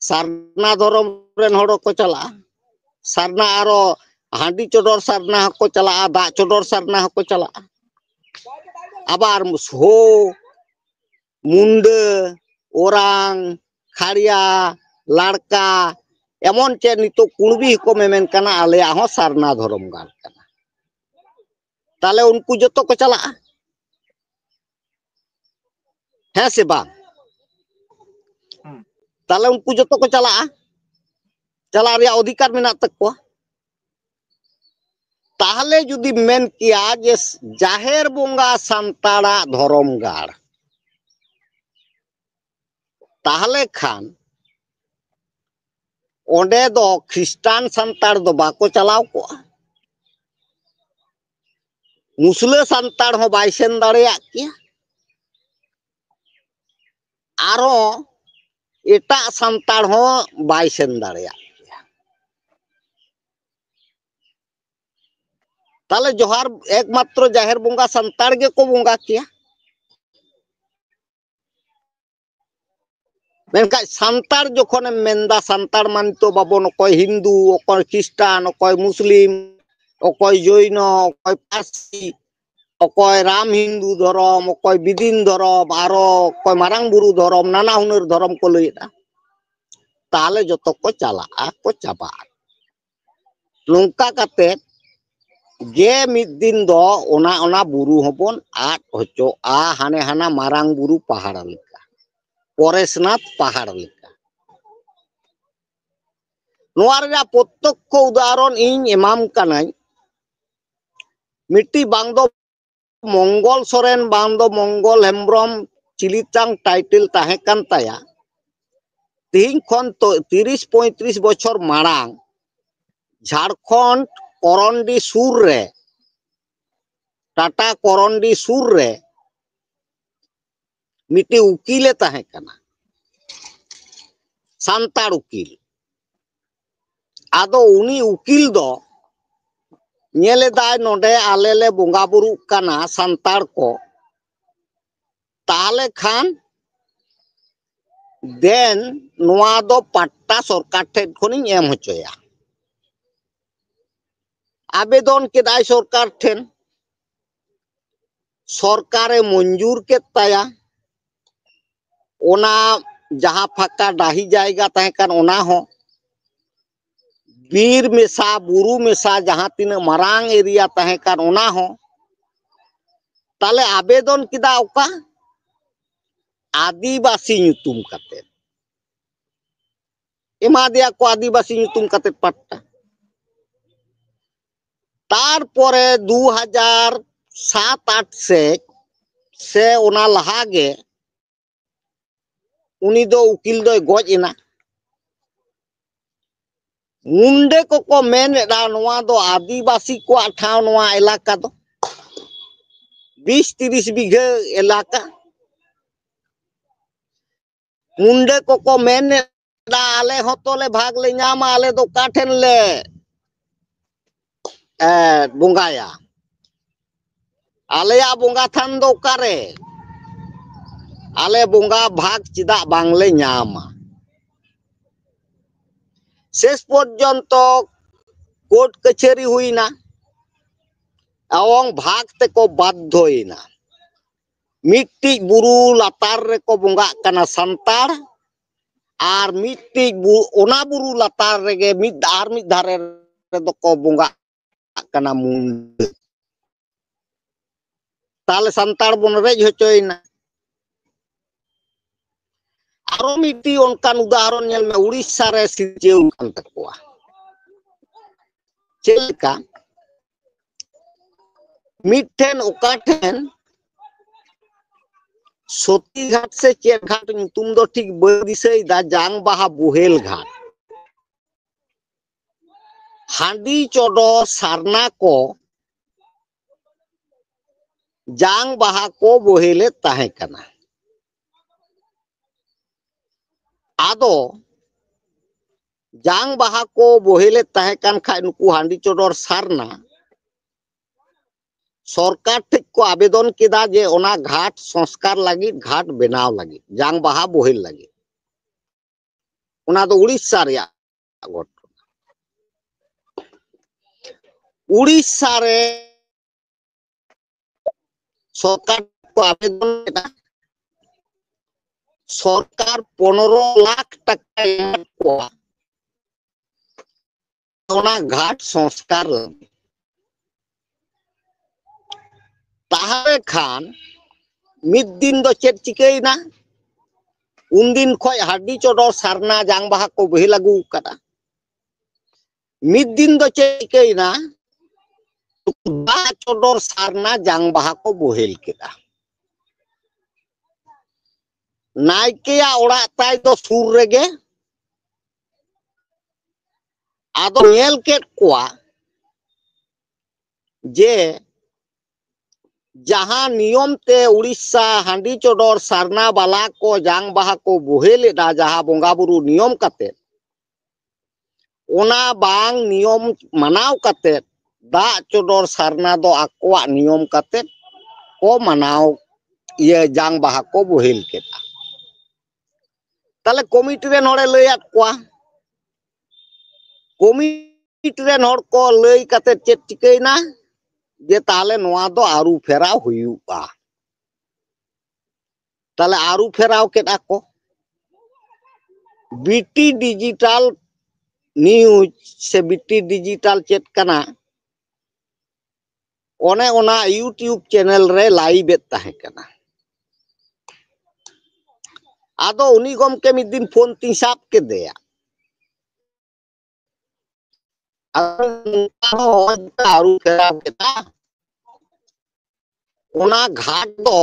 ᱥᱟᱨᱱᱟ ᱫᱷᱚᱨᱚᱢ ᱨᱮᱱ ᱦᱚᱲ ᱠᱚ ᱪᱟᱞᱟᱜᱼᱟ, ᱥᱟᱨᱱᱟ ᱟᱨᱚ ᱦᱟᱺᱰᱤ ᱪᱚᱰᱚᱨ ᱥᱟᱨᱱᱟ ᱦᱚᱸᱠᱚ ᱪᱟᱞᱟᱜᱼᱟ, ᱫᱟᱜ ᱪᱚᱰᱚᱨ ᱥᱟᱨᱱᱟ ᱦᱚᱸᱠᱚ ᱪᱟᱞᱟᱜᱼᱟ᱾ ᱟᱵᱟᱨ ᱦᱳ, ᱢᱩᱱᱰᱟᱹ, ᱳᱨᱟᱝ, ᱠᱷᱟᱲᱭᱟ, ᱞᱟᱲᱠᱟ, ᱮᱢᱚᱱ ᱪᱮᱫ ᱱᱤᱛᱚᱜ ᱠᱩᱬᱵᱤ ᱦᱚᱸᱠᱚ ᱢᱮᱢᱮᱱ ᱠᱟᱱᱟ, ᱟᱞᱮᱭᱟᱜ ᱦᱚᱸ ᱥᱟᱨᱱᱟ ᱫᱷᱚᱨᱚᱢ ᱜᱟᱲ ᱠᱟᱱᱟ᱾ ᱛᱟᱦᱞᱮ ᱩᱱᱠᱩ ᱡᱚᱛᱚ ᱠᱚ ᱪᱟᱞᱟᱜᱼᱟ, ᱦᱮᱸ ᱥᱮ ᱵᱟᱝ? ᱦᱩᱸ᱾ ᱛᱟᱦᱞᱮ ᱩᱱᱠᱩ ᱡᱚᱛᱚ ᱠᱚ ᱪᱟᱞᱟᱜᱼᱟ, ᱪᱟᱞᱟᱜ ᱨᱮᱭᱟᱜ ᱚᱫᱷᱤᱠᱟᱨ ᱢᱮᱱᱟᱜ ᱛᱟᱠᱚᱣᱟ᱾ ᱛᱟᱦᱞᱮ ᱡᱩᱫᱤ ᱢᱮᱱ ᱠᱮᱭᱟ ᱡᱮ ᱡᱟᱦᱮᱨ ᱵᱚᱸᱜᱟ ᱥᱟᱱᱛᱟᱲᱟᱜ ᱫᱷᱚᱨᱚᱢ ᱜᱟᱲ, ᱛᱟᱦᱞᱮ ᱠᱷᱟᱱ ᱚᱸᱰᱮ ᱫᱚ ᱠᱷᱨᱤᱥᱴᱟᱱ ᱥᱟᱱᱛᱟᱲ ᱫᱚ ᱵᱟᱠᱚ ᱪᱟᱞᱟᱣ ᱠᱚᱜᱼᱟ, ᱢᱩᱥᱞᱟᱹ ᱥᱟᱱᱛᱟᱲ ᱦᱚᱸ ᱵᱟᱭ ᱥᱮᱱ ᱫᱟᱲᱮᱭᱟᱜ ᱠᱮᱭᱟ, ᱟᱨᱦᱚᱸ ᱮᱴᱟᱜ ᱥᱟᱱᱛᱟᱲ ᱦᱚᱸ ᱵᱟᱭ ᱥᱮᱱ ᱫᱟᱲᱮᱭᱟᱜ ᱠᱮᱭᱟ᱾ ᱛᱟᱦᱞᱮ ᱡᱚᱦᱟᱨ ᱮᱠᱢᱟᱛᱨᱚ ᱡᱟᱦᱮᱨ ᱵᱚᱸᱜᱟ ᱥᱟᱱᱛᱟᱲ ᱜᱮᱠᱚ ᱵᱚᱸᱜᱟ ᱠᱮᱭᱟ᱾ ᱢᱮᱱᱠᱷᱟᱱ ᱥᱟᱱᱛᱟᱲ ᱡᱚᱠᱷᱚᱱᱮᱢ ᱢᱮᱱᱫᱟ, ᱥᱟᱱᱛᱟᱲ ᱢᱟᱱᱮ ᱛᱚ ᱵᱟᱵᱚᱱ ᱚᱠᱚᱭ ᱦᱤᱱᱫᱩ, ᱚᱠᱚᱭ ᱠᱷᱨᱤᱥᱴᱟᱱ, ᱚᱠᱚᱭ ᱢᱩᱥᱞᱤᱢ, ᱚᱠᱚᱭ ᱡᱚᱭᱱᱚ, ᱚᱠᱚᱭ ᱯᱟᱨᱥᱤ, ᱚᱠᱚᱭ ᱨᱟᱢ ᱦᱤᱱᱫᱩ ᱫᱷᱚᱨᱚᱢ, ᱚᱠᱚᱭ ᱵᱤᱫᱤᱱ ᱫᱷᱚᱨᱚᱢ, ᱟᱨᱚ ᱚᱠᱚᱭ ᱢᱟᱨᱟᱝ ᱵᱩᱨᱩ ᱫᱷᱚᱨᱚᱢ, ᱱᱟᱱᱟ ᱦᱩᱱᱟᱹᱨ ᱫᱷᱚᱨᱚᱢ ᱠᱚ ᱞᱟᱹᱭᱮᱫᱼᱟ᱾ ᱛᱟᱦᱞᱮ ᱡᱚᱛᱚ ᱠᱚ ᱪᱟᱞᱟᱜᱼᱟ, ᱠᱚ ᱪᱟᱵᱟᱜᱼᱟ᱾ ᱱᱚᱝᱠᱟ ᱠᱟᱛᱮ ᱜᱮ ᱢᱤᱫ ᱫᱤᱱ ᱫᱚ ᱚᱱᱟ, ᱚᱱᱟ ᱵᱩᱨᱩ ᱦᱚᱸᱵᱚᱱ ᱟᱫ ᱦᱚᱪᱚᱜᱼᱟ, ᱦᱟᱱᱮ ᱦᱟᱱᱟ ᱢᱟᱨᱟᱝ ᱵᱩᱨᱩ ᱯᱟᱦᱟᱲ ᱞᱮᱠᱟ, ᱯᱚᱨᱮᱥᱱᱟᱛᱷ ᱯᱟᱦᱟᱲ ᱞᱮᱠᱟ᱾ ᱱᱚᱣᱟ ᱨᱮᱱᱟᱜ ᱯᱨᱚᱛᱛᱚᱠᱠᱷᱚ ᱩᱫᱟᱦᱚᱨᱚᱱ ᱤᱧ ᱮᱢᱟᱢ ᱠᱟᱹᱱᱟᱹᱧ᱾ ᱢᱤᱫᱴᱤᱡ ᱵᱟᱝ ᱫᱚ ᱢᱚᱝᱜᱚᱞ ᱥᱚᱨᱮᱱ, ᱵᱟᱝ ᱫᱚ ᱢᱚᱝᱜᱚᱞ ᱦᱮᱢᱵᱨᱚᱢ, ᱪᱤᱞᱤ ᱪᱟᱝ ᱴᱟᱭᱴᱮᱞ ᱛᱟᱦᱮᱸ ᱠᱟᱱ ᱛᱟᱭᱟ᱾ ᱛᱮᱦᱮᱧ ᱠᱷᱚᱱ ᱛᱚ ᱛᱤᱨᱤᱥ ᱯᱚᱸᱭᱛᱨᱤᱥ ᱵᱚᱪᱷᱚᱨ ᱢᱟᱲᱟᱝ ᱡᱷᱟᱲᱠᱷᱚᱸᱰ ᱠᱚᱨᱚᱱᱰᱤ ᱥᱩᱨ ᱨᱮ, ᱴᱟᱴᱟ ᱠᱚᱨᱚᱱᱰᱤ ᱥᱩᱨ ᱨᱮ ᱢᱤᱫᱴᱤᱡ ᱩᱠᱤᱞᱮ ᱛᱟᱦᱮᱸ ᱠᱟᱱᱟ, ᱥᱟᱱᱛᱟᱲ ᱩᱠᱤᱞ᱾ ᱟᱫᱚ ᱩᱱᱤ ᱩᱠᱤᱞ ᱫᱚ ᱧᱮᱞᱮᱫᱟᱭ, ᱱᱚᱰᱮ ᱟᱞᱮ ᱞᱮ ᱵᱚᱸᱜᱟ ᱵᱩᱨᱩᱜ ᱠᱟᱱᱟ ᱥᱟᱱᱛᱟᱲ ᱠᱚ, ᱛᱟᱦᱞᱮ ᱠᱷᱟᱱ ᱫᱮᱱ ᱱᱚᱣᱟ ᱫᱚ ᱯᱟᱴᱴᱟ ᱥᱚᱨᱠᱟᱨ ᱴᱷᱮᱱ ᱠᱷᱚᱱᱤᱧ ᱮᱢ ᱦᱚᱪᱚᱭᱟ᱾ ᱟᱵᱮᱫᱚᱱ ᱠᱮᱫᱟᱭ ᱥᱚᱨᱠᱟᱨ ᱴᱷᱮᱱ, ᱥᱚᱨᱠᱟᱨᱮ ᱢᱚᱧᱡᱩᱨ ᱠᱮᱫ ᱛᱟᱭᱟ᱾ ᱚᱱᱟ ᱡᱟᱦᱟᱸ ᱯᱷᱟᱸᱠᱟ ᱰᱟᱹᱦᱤ ᱡᱟᱭᱜᱟ ᱛᱟᱦᱮᱸ ᱠᱟᱱ, ᱚᱱᱟ ᱦᱚᱸ, ᱵᱤᱨ ᱢᱮᱥᱟ, ᱵᱩᱨᱩ ᱢᱮᱥᱟ ᱡᱟᱦᱟᱸ ᱛᱤᱱᱟᱹᱜ ᱢᱟᱨᱟᱝ ᱮᱨᱤᱭᱟ ᱛᱟᱦᱮᱸ ᱠᱟᱱ, ᱚᱱᱟ ᱦᱚᱸ᱾ ᱛᱟᱦᱞᱮ ᱟᱵᱮᱫᱚᱱ ᱠᱮᱫᱟ ᱚᱠᱟ? ᱟᱹᱫᱤᱵᱟᱹᱥᱤ ᱧᱩᱛᱩᱢ ᱠᱟᱛᱮ᱾ ᱮᱢᱟ ᱫᱮᱭᱟ ᱠᱚ ᱟᱹᱫᱤᱵᱟᱹᱥᱤ ᱧᱩᱛᱩᱢ ᱠᱟᱛᱮ ᱯᱟᱴᱴᱟ᱾ ᱛᱟᱨᱯᱚᱨᱮ ᱫᱩ ᱦᱟᱡᱟᱨ ᱥᱟᱛ ᱟᱴ ᱥᱮᱫ ᱥᱮ ᱚᱱᱟ ᱞᱟᱦᱟ ᱜᱮ ᱩᱱᱤ ᱫᱚ ᱩᱠᱤᱞ ᱫᱚᱭ ᱜᱚᱡ ᱮᱱᱟ᱾ ᱢᱩᱱᱰᱮ ᱠᱚᱠᱚ ᱢᱮᱱ ᱮᱫᱟ, ᱱᱚᱣᱟ ᱫᱚ ᱟᱹᱫᱤᱵᱟᱹᱥᱤ ᱠᱚᱣᱟᱜ ᱴᱷᱟᱶ, ᱱᱚᱣᱟ ᱮᱞᱟᱠᱟ ᱫᱚ ᱵᱤᱥ ᱛᱤᱨᱤᱥ ᱵᱤᱜᱷᱟᱹ ᱮᱞᱟᱠᱟ᱾ ᱢᱩᱱᱰᱟᱹ ᱠᱚᱠᱚ ᱢᱮᱱᱮᱫᱟ, ᱟᱞᱮ ᱦᱚᱸᱛᱚ ᱞᱮ ᱵᱷᱟᱜᱽ ᱞᱮ ᱧᱟᱢᱟ, ᱟᱞᱮ ᱫᱚ ᱚᱠᱟ ᱴᱷᱮᱱ ᱞᱮ, ᱮ, ᱵᱚᱸᱜᱟᱭᱟ? ᱟᱞᱮᱭᱟᱜ ᱵᱚᱸᱜᱟ ᱛᱷᱟᱱ ᱫᱚ ᱚᱠᱟᱨᱮ? ᱟᱞᱮ ᱵᱚᱸᱜᱟ ᱵᱷᱟᱜᱽ ᱪᱮᱫᱟᱜ ᱵᱟᱝᱞᱮ ᱧᱟᱢᱟ? ᱥᱮᱥ ᱯᱚᱨᱡᱚᱱᱛᱚ ᱠᱳᱨᱴ ᱠᱟᱪᱷᱟᱹᱨᱤ ᱦᱩᱭᱱᱟ, ᱮᱵᱚᱝ ᱵᱷᱟᱜᱽ ᱛᱮᱠᱚ ᱵᱟᱫᱽᱫᱷᱚᱭᱮᱱᱟ᱾ ᱢᱤᱫᱴᱤᱡ ᱵᱩᱨᱩ ᱞᱟᱛᱟᱨ ᱨᱮᱠᱚ ᱵᱚᱸᱜᱟᱜ ᱠᱟᱱᱟ ᱥᱟᱱᱛᱟᱲ, ᱟᱨ ᱢᱤᱫᱴᱤᱡ ᱵᱩ-, ᱚᱱᱟ ᱵᱩᱨᱩ ᱞᱟᱛᱟᱨ ᱨᱮᱜᱮ ᱢᱤᱫ, ᱟᱨ ᱢᱤᱫ ᱫᱷᱟᱨᱮ ᱨᱮᱫᱚ ᱠᱚ ᱵᱚᱸᱜᱟᱜ ᱠᱟᱱᱟ ᱢᱩᱱᱰᱟᱹ᱾ ᱛᱟᱦᱞᱮ ᱥᱟᱱᱛᱟᱲ ᱵᱚᱱ ᱨᱮᱡ ᱦᱚᱪᱚᱭᱮᱱᱟ᱾ ᱟᱨᱚ ᱢᱤᱫᱴᱤᱡ ᱚᱱᱠᱟᱱ ᱩᱫᱟᱦᱚᱨᱚᱱ ᱧᱮᱞ ᱢᱮ, ᱩᱲᱤᱥᱥᱟ ᱨᱮ ᱥᱤᱨᱡᱟᱹᱣ ᱠᱟᱱ ᱛᱟᱠᱚᱣᱟ᱾ ᱪᱮᱫ ᱞᱮᱠᱟ? ᱢᱤᱫᱴᱷᱮᱱ ᱚᱠᱟ ᱴᱷᱮᱱ ᱥᱚᱛᱤᱜᱷᱟᱴ ᱥᱮ ᱪᱮᱫ ᱜᱷᱟᱴ ᱧᱩᱛᱩᱢ ᱫᱚ ᱴᱷᱤᱠ ᱵᱟᱹᱧ ᱫᱤᱥᱟᱹᱭᱮᱫᱟ, ᱡᱟᱝ ᱵᱟᱦᱟ ᱵᱳᱦᱮᱞ ᱜᱷᱟᱴ᱾ ᱦᱟᱺᱰᱤ ᱪᱚᱰᱚᱨ ᱥᱟᱨᱱᱟ ᱠᱚ ᱡᱟᱝ ᱵᱟᱦᱟ ᱠᱚ ᱵᱳᱦᱮᱞᱮᱫ ᱛᱟᱦᱮᱸ ᱠᱟᱱᱟ᱾ ᱟᱫᱚ ᱡᱟᱝ ᱵᱟᱦᱟ ᱠᱚ ᱵᱳᱦᱮᱞᱮᱫ ᱛᱟᱦᱮᱸ ᱠᱟᱱ ᱠᱷᱟᱡ, ᱱᱩᱠᱩ ᱦᱟᱺᱰᱤ ᱪᱚᱰᱚᱨ ᱥᱟᱨᱱᱟ ᱥᱚᱨᱠᱟᱨ ᱴᱷᱮᱡ ᱠᱚ ᱟᱵᱮᱫᱚᱱ ᱠᱮᱫᱟ ᱡᱮ ᱚᱱᱟ ᱜᱷᱟᱴ ᱥᱚᱝᱥᱠᱟᱨ ᱞᱟᱹᱜᱤᱫ, ᱜᱷᱟᱴ ᱵᱮᱱᱟᱣ ᱞᱟᱹᱜᱤᱫ, ᱡᱟᱝ ᱵᱟᱦᱟ ᱵᱳᱦᱮᱞ ᱞᱟᱹᱜᱤᱫ᱾ ᱚᱱᱟ ᱫᱚ ᱩᱲᱤᱥᱥᱟ ᱨᱮᱭᱟᱜ ᱜᱷᱚᱴᱚᱱᱟ᱾ ᱩᱲᱤᱥᱥᱟ ᱨᱮ ᱥᱚᱨᱠᱟᱨ ᱠᱚ ᱟᱵᱮᱫᱚᱱ ᱞᱮᱫᱟ, ᱥᱚᱨᱠᱟᱨ ᱯᱚᱱᱨᱚ ᱞᱟᱠᱷ ᱴᱟᱠᱟᱭ ᱮᱢᱟᱫ ᱠᱚᱣᱟ ᱚᱱᱟ ᱜᱷᱟᱴ ᱥᱚᱝᱥᱠᱟᱨ ᱞᱟᱹᱜᱤᱫ᱾ ᱛᱟᱦᱞᱮ ᱠᱷᱟᱱ ᱢᱤᱫ ᱫᱤᱱ ᱫᱚ ᱪᱮᱫ ᱪᱤᱠᱟᱹᱭᱮᱱᱟ? ᱩᱱᱫᱤᱱ ᱠᱷᱚᱡ ᱦᱟᱺᱰᱤ ᱪᱚᱰᱚᱨ ᱥᱟᱨᱱᱟ ᱡᱟᱝ ᱵᱟᱦᱟ ᱠᱚ ᱵᱳᱦᱮᱞ ᱟᱹᱜᱩ ᱟᱠᱟᱫᱟ᱾ ᱢᱤᱫ ᱫᱤᱱ ᱫᱚ ᱪᱮᱫ ᱪᱤᱠᱟᱹᱭᱮᱱᱟ? ᱫᱟᱜ ᱪᱚᱰᱚᱨ ᱥᱟᱨᱱᱟ ᱡᱟᱝ ᱵᱟᱦᱟ ᱠᱚ ᱵᱳᱦᱮᱞ ᱠᱮᱫᱟ᱾ ᱱᱟᱭᱠᱮᱭᱟᱜ ᱚᱲᱟᱜ ᱛᱟᱭ ᱫᱚ ᱥᱩᱨ ᱨᱮᱜᱮ᱾ ᱟᱫᱚ ᱧᱮᱞ ᱠᱮᱫ ᱠᱚᱣᱟ ᱡᱮ ᱡᱟᱦᱟᱸ ᱱᱤᱭᱚᱢ ᱛᱮ ᱩᱲᱤᱥᱥᱟ ᱦᱟᱺᱰᱤ ᱪᱚᱰᱚᱨ ᱥᱟᱨᱱᱟ ᱵᱟᱞᱟ ᱠᱚ ᱡᱟᱝ ᱵᱟᱦᱟ ᱠᱚ ᱵᱳᱦᱮᱞ ᱮᱫᱟ, ᱡᱟᱦᱟᱸ ᱵᱚᱸᱜᱟ ᱵᱩᱨᱩ ᱱᱤᱭᱚᱢ ᱠᱟᱛᱮ, ᱚᱱᱟ ᱵᱟᱝ ᱱᱤᱭᱚᱢ ᱢᱟᱱᱟᱣ ᱠᱟᱛᱮ ᱫᱟᱜ ᱪᱚᱰᱚᱨ ᱥᱟᱨᱱᱟ ᱫᱚ ᱟᱠᱚᱣᱟᱜ ᱱᱤᱭᱚᱢ ᱠᱟᱛᱮ ᱠᱚ ᱢᱟᱱᱟᱣ, ᱤᱭᱟᱹ, ᱡᱟᱝ ᱵᱟᱦᱟ ᱠᱚ ᱵᱳᱦᱮᱞ ᱠᱮᱫᱟ᱾ ᱛᱟᱦᱞᱮ ᱠᱚᱢᱤᱴᱤ ᱨᱮᱱ ᱦᱚᱲᱮ ᱞᱟᱹᱭᱟᱫ ᱠᱚᱣᱟ, ᱠᱚᱢᱤᱴᱤ ᱨᱮᱱ ᱦᱚᱲ ᱠᱚ ᱞᱟᱹᱭ ᱠᱟᱛᱮ ᱪᱮᱫ ᱪᱤᱠᱟᱹᱭᱮᱱᱟ? ᱡᱮ ᱛᱟᱦᱞᱮ ᱱᱚᱣᱟ ᱫᱚ ᱟᱹᱨᱩ ᱯᱷᱮᱨᱟᱣ ᱦᱩᱭᱩᱜᱼᱟ᱾ ᱛᱟᱦᱞᱮ ᱟᱹᱨᱩ ᱯᱷᱮᱨᱟᱣ ᱠᱮᱫᱟ ᱠᱚ᱾ ᱵᱤᱴᱤ ᱰᱤᱡᱤᱴᱟᱞ ᱱᱤᱭᱩᱡᱽ ᱥᱮ ᱵᱤᱴᱤ ᱰᱤᱡᱤᱴᱟᱞ ᱪᱮᱫ ᱠᱟᱱᱟ, ᱚᱱᱮ ᱚᱱᱟ YouTube ᱪᱮᱱᱮᱞ ᱨᱮ ᱞᱟᱭᱤᱵᱷ ᱮᱫ ᱛᱟᱦᱮᱸ ᱠᱟᱱᱟ᱾ ᱟᱫᱚ ᱩᱱᱤ ᱜᱚᱢᱠᱮ ᱢᱤᱫ ᱫᱤᱱ ᱯᱷᱳᱱ ᱛᱤᱧ ᱥᱟᱵ ᱠᱮᱫᱮᱭᱟ᱾ ᱟᱫᱚ ᱱᱚᱝᱠᱟ ᱦᱚᱸ ᱦᱚᱸᱜᱼᱚᱭ ᱡᱮ ᱟᱹᱨᱩ ᱯᱷᱮᱨᱟᱣ ᱠᱮᱫᱟ, ᱚᱱᱟ ᱜᱷᱟᱴ ᱫᱚ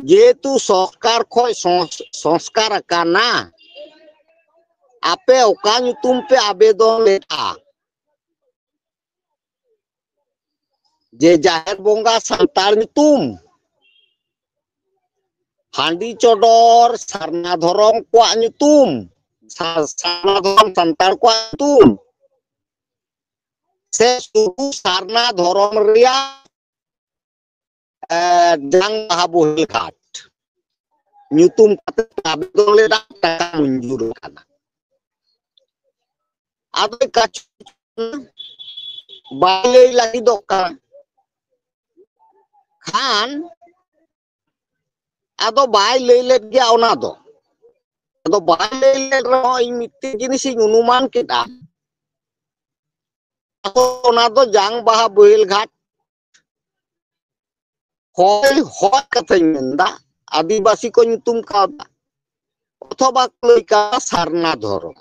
ᱡᱮᱦᱮᱛᱩ ᱥᱚᱨᱠᱟᱨ ᱠᱷᱚᱡ ᱥᱚᱝᱥ-, ᱥᱚᱝᱥᱠᱟᱨ ᱟᱠᱟᱱᱟ, ᱟᱯᱮ ᱚᱠᱟ ᱧᱩᱛᱩᱢ ᱯᱮ ᱟᱵᱮᱫᱚᱱ ᱞᱮᱫᱼᱟ? ᱡᱮ ᱡᱟᱦᱮᱨ ᱵᱚᱸᱜᱟ ᱥᱟᱱᱛᱟᱲ ᱧᱩᱛᱩᱢ, ᱦᱟᱺᱰᱤ ᱪᱚᱰᱚᱨ ᱥᱟᱨᱱᱟ ᱫᱷᱚᱨᱚᱢ ᱠᱚᱣᱟᱜ ᱧᱩᱛᱩᱢ, ᱥᱟ-, ᱥᱟᱨᱱᱟ ᱫᱷᱚᱨᱚᱢ ᱥᱟᱱᱛᱟᱲ ᱠᱚᱣᱟᱜ ᱧᱩᱛᱩᱢ, ᱥᱮ ᱥᱩᱫᱷᱩ ᱥᱟᱨᱱᱟ ᱫᱷᱚᱨᱚᱢ ᱨᱮᱭᱟᱜ, ᱮ, ᱡᱟᱝ ᱵᱟᱦᱟ ᱵᱳᱦᱮᱞ ᱜᱷᱟᱴ ᱧᱩᱛᱩᱢ ᱠᱟᱛᱮ ᱟᱵᱮᱫᱚᱱ ᱞᱮᱫᱟ, ᱴᱟᱠᱟ ᱢᱚᱧᱡᱩᱨ ᱟᱠᱟᱱᱟ᱾ ᱟᱫᱚ ᱠᱟᱪ-, ᱵᱟᱭ ᱞᱟᱹᱭ ᱞᱟᱹᱜᱤᱫᱚᱜ ᱠᱟᱱᱟ᱾ ᱠᱷᱟᱱ ᱟᱫᱚ ᱵᱟᱭ ᱞᱟᱹᱭ ᱞᱮᱫ ᱜᱮᱭᱟ ᱚᱱᱟ ᱫᱚ᱾ ᱟᱫᱚ ᱵᱟᱭ ᱞᱟᱹᱭ ᱞᱮᱫ ᱨᱮᱦᱚᱸ ᱤᱧ ᱢᱤᱫᱴᱮᱡ ᱡᱤᱱᱤᱥᱤᱧ ᱚᱱᱩᱢᱟᱱ ᱠᱮᱫᱟ᱾ ᱟᱫᱚ ᱚᱱᱟ ᱫᱚ ᱡᱟᱝ ᱵᱟᱦᱟ ᱵᱳᱦᱮᱞ ᱜᱷᱟᱴ ᱦᱚᱭ, ᱦᱚᱭ ᱠᱟᱛᱷᱟᱧ ᱢᱮᱱᱫᱟ, ᱟᱹᱫᱤᱵᱟᱹᱥᱤ ᱠᱚ ᱧᱩᱛᱩᱢ ᱠᱟᱣᱫᱟ, ᱚᱛᱷᱚᱵᱟ ᱠᱚ ᱞᱟᱹᱭ ᱠᱟᱣᱫᱟ ᱥᱟᱨᱱᱟ ᱫᱷᱚᱨᱚᱢ᱾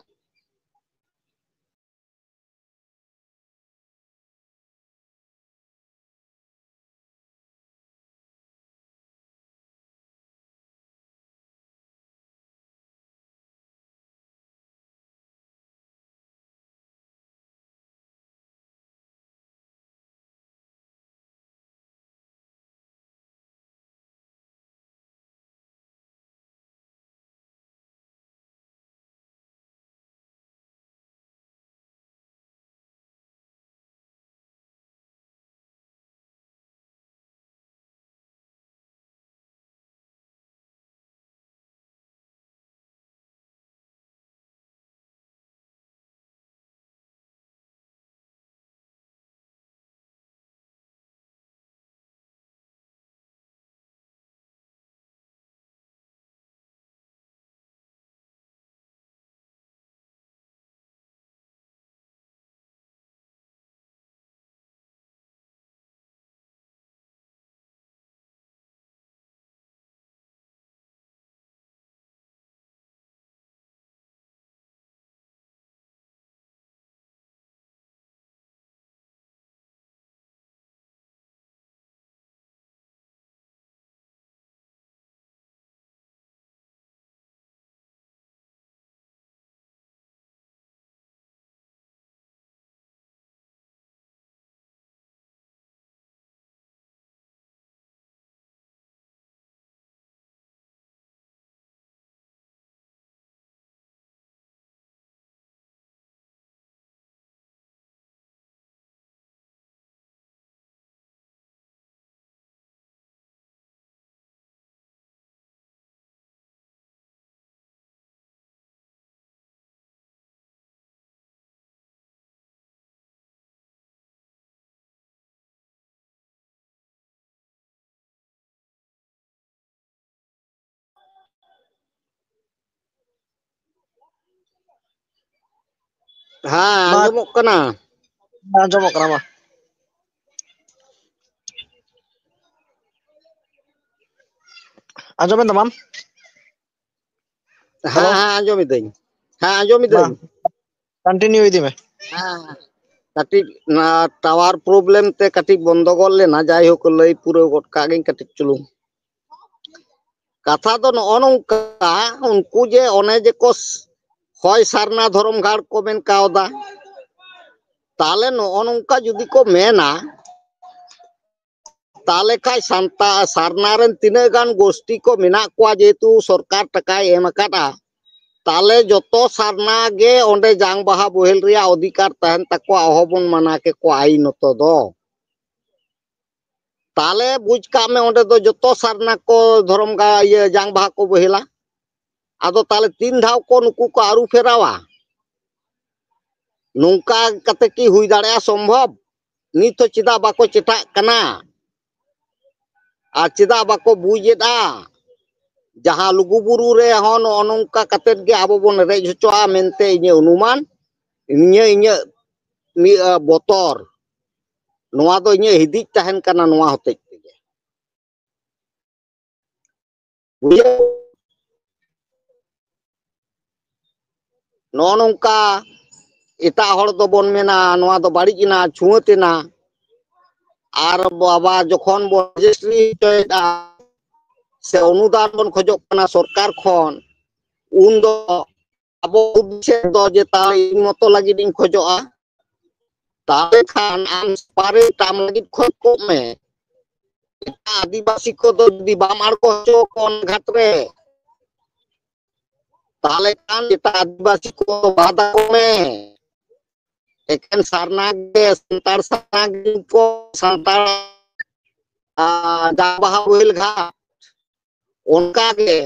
ᱦᱮᱸ, ᱢᱟ᱾ ᱟᱸᱡᱚᱢᱚᱜ ᱠᱟᱱᱟ᱾ ᱟᱸᱡᱚᱢᱚᱜ ᱠᱟᱱᱟ, ᱢᱟ᱾ ᱟᱸᱡᱚᱢᱮᱱ ᱛᱟᱢᱟᱢ? ᱦᱮᱸ, ᱦᱮᱞᱳ? ᱦᱮᱸ, ᱟᱸᱡᱚᱢ ᱤᱫᱟᱹᱧ᱾ ᱦᱮᱸ, ᱟᱸᱡᱚᱢ ᱢᱟ, ᱤᱫᱟᱹᱧ᱾ ᱠᱚᱱᱴᱤᱱᱤᱭᱩ ᱤᱫᱤ ᱢᱮ᱾ ᱦᱮᱸ, ᱠᱟᱹᱴᱤᱡ ᱱᱚᱣᱟ ᱴᱟᱣᱟᱨ ᱯᱨᱚᱵᱞᱮᱢ ᱛᱮ ᱠᱟᱹᱴᱤᱡ ᱵᱚᱱᱫᱚ ᱜᱚᱫ ᱞᱮᱱᱟ᱾ ᱡᱟᱭᱦᱳᱠ, ᱞᱟᱹᱭ ᱯᱩᱨᱟᱹᱣ ᱜᱚᱫ ᱠᱟᱜ ᱜᱤᱧ ᱠᱟᱹᱴᱤᱡ ᱪᱩᱞᱩᱝ᱾ ᱠᱟᱛᱷᱟ ᱫᱚ ᱱᱚᱜᱼᱚ ᱱᱚᱝᱠᱟ, ᱩᱱᱠᱩ ᱡᱮ ᱚᱱᱮ ᱡᱮ ᱠᱚ ᱥ-, ᱦᱚᱭ ᱥᱟᱨᱱᱟ ᱫᱷᱚᱨᱚᱢ ᱜᱟᱲ ᱠᱚ ᱢᱮᱱ ᱠᱟᱣᱫᱟ, ᱛᱟᱦᱞᱮ ᱱᱚᱜᱼᱚ ᱱᱚᱝᱠᱟ ᱡᱩᱫᱤ ᱠᱚ ᱢᱮᱱᱟ, ᱛᱟᱦᱞᱮ ᱠᱷᱟᱡ ᱥᱟᱱᱛᱟ-, ᱥᱟᱨᱱᱟ ᱨᱮᱱ ᱛᱤᱱᱟᱹᱜ ᱜᱟᱱ ᱜᱳᱥᱴᱤ ᱠᱚ ᱢᱮᱱᱟᱜ ᱠᱚᱣᱟ, ᱡᱮᱦᱮᱛᱩ ᱥᱚᱨᱠᱟᱨ ᱴᱟᱠᱟᱭ ᱮᱢ ᱟᱠᱟᱫᱼᱟ, ᱛᱟᱦᱞᱮ ᱡᱚᱛᱚ ᱥᱟᱨᱱᱟ ᱜᱮ ᱚᱸᱰᱮ ᱡᱟᱝ ᱵᱟᱦᱟ ᱵᱳᱦᱮᱞ ᱨᱮᱭᱟᱜ ᱚᱫᱷᱤᱠᱟᱨ ᱛᱟᱦᱮᱱ ᱛᱟᱠᱚᱣᱟ, ᱚᱦᱚ ᱵᱚᱱ ᱢᱟᱱᱟ ᱠᱮᱠᱚᱣᱟ ᱟᱭᱤᱱᱚᱛᱚ ᱫᱚ᱾ ᱛᱟᱦᱞᱮ ᱵᱩᱡᱽ ᱠᱟᱜ ᱢᱮ, ᱚᱸᱰᱮ ᱫᱚ ᱡᱚᱛᱚ ᱥᱟᱨᱱᱟ ᱠᱚ ᱫᱷᱚᱨᱚᱢ ᱜᱟ-, ᱤᱭᱟᱹ, ᱡᱟᱝ ᱵᱟᱦᱟ ᱠᱚ ᱵᱳᱦᱮᱞᱟ᱾ ᱟᱫᱚ ᱛᱟᱦᱞᱮ ᱛᱤᱱ ᱫᱷᱟᱣ ᱠᱚ ᱱᱩᱠᱩ ᱠᱚ ᱟᱹᱨᱩ ᱯᱷᱮᱨᱟᱣᱟ? ᱱᱚᱝᱠᱟ ᱠᱟᱛᱮ ᱠᱤ ᱦᱩᱭ ᱫᱟᱲᱮᱭᱟᱜᱼᱟ ᱥᱚᱢᱵᱷᱚᱵ? ᱱᱤᱛ ᱦᱚᱸ ᱪᱮᱫᱟᱜ ᱵᱟᱠᱚ ᱪᱮᱴᱷᱟᱜ ᱠᱟᱱᱟ? ᱟᱨ ᱪᱮᱫᱟᱜ ᱵᱟᱠᱚ ᱵᱩᱡᱽ ᱮᱫᱟ? ᱡᱟᱦᱟᱸ ᱞᱩᱜᱩᱵᱩᱨᱩ ᱨᱮ ᱦᱚᱸ ᱱᱚᱜᱼᱚ ᱱᱚᱝᱠᱟ ᱠᱟᱛᱮᱫ ᱜᱮ ᱟᱵᱚ ᱵᱚᱱ ᱨᱮᱡ ᱦᱚᱪᱚᱜᱼᱟ ᱢᱮᱱᱛᱮ ᱤᱧᱟᱹᱜ ᱚᱱᱩᱢᱟᱱ, ᱱᱤᱭᱟᱹ ᱤᱧᱟᱹᱜ ᱢᱤᱫ, ᱟ, ᱵᱚᱛᱚᱨ, ᱱᱚᱣᱟ ᱫᱚ ᱤᱧᱟᱹᱜ ᱦᱤᱫᱤᱡ ᱛᱟᱦᱮᱱ ᱠᱟᱱᱟ ᱱᱚᱣᱟ ᱦᱚᱛᱮᱡ ᱛᱮᱜᱮ᱾ ᱵᱩᱡᱷᱟᱹᱣ? ᱱᱚᱜᱼᱚ ᱱᱚᱝᱠᱟ ᱮᱴᱟᱜ ᱦᱚᱲ ᱫᱚᱵᱚᱱ ᱢᱮᱱᱟ, "ᱱᱚᱣᱟ ᱫᱚ ᱵᱟᱹᱲᱤᱡ ᱮᱱᱟ, ᱪᱷᱩᱣᱟᱹᱛ ᱮᱱᱟ", ᱟᱨ ᱵᱟᱵᱟ ᱡᱚᱠᱷᱚᱱ ᱵᱚᱱ ᱨᱮᱡᱤᱥᱴᱨᱤ ᱦᱚᱪᱚᱭᱮᱫᱼᱟ ᱥᱮ ᱚᱱᱩᱫᱟᱱ ᱵᱚᱱ ᱠᱷᱚᱡᱚᱜ ᱠᱟᱱᱟ ᱥᱚᱨᱠᱟᱨ ᱠᱷᱚᱱ, ᱩᱱ ᱫᱚ ᱟᱵᱚ ᱩᱫᱽᱫᱮᱥᱥᱚ ᱫᱚ ᱡᱮ ᱛᱟᱦᱞᱮ ᱤᱧ ᱢᱚᱛᱚ ᱞᱟᱹᱜᱤᱫ ᱤᱧ ᱠᱷᱚᱡᱚᱜᱼᱟ, ᱛᱟᱦᱞᱮ ᱠᱷᱟᱱ ᱟᱢ separate ᱟᱢ ᱞᱟᱹᱜᱤᱫ ᱠᱷᱚᱡ ᱠᱚᱜ ᱢᱮ᱾ ᱮᱴᱟᱜ ᱟᱹᱫᱤᱵᱟᱹᱥᱤ ᱠᱚᱫᱚ ᱡᱩᱫᱤ ᱵᱟᱢ ᱟᱬᱜᱚ ᱦᱚᱪᱚ ᱟᱠᱚᱣᱟ ᱚᱱᱟ ᱜᱷᱟᱴ ᱨᱮ, ᱛᱟᱦᱞᱮ ᱠᱷᱟᱱ ᱮᱴᱟᱜ ᱟᱹᱫᱤᱵᱟᱹᱥᱤ ᱠᱚ ᱵᱟᱫ ᱟᱠᱚ ᱢᱮ᱾ ᱮᱠᱮᱱ ᱥᱟᱨᱱᱟ ᱜᱮ, ᱥᱟᱱᱛᱟᱲ ᱥᱟᱨᱱᱟ ᱜᱮ ᱠᱚ ᱥᱟᱱᱛᱟᱲ, ᱟ, ᱡᱟᱝ ᱵᱟᱦᱟ ᱵᱳᱦᱮᱞ ᱜᱷᱟᱴ᱾ ᱚᱱᱠᱟ ᱜᱮ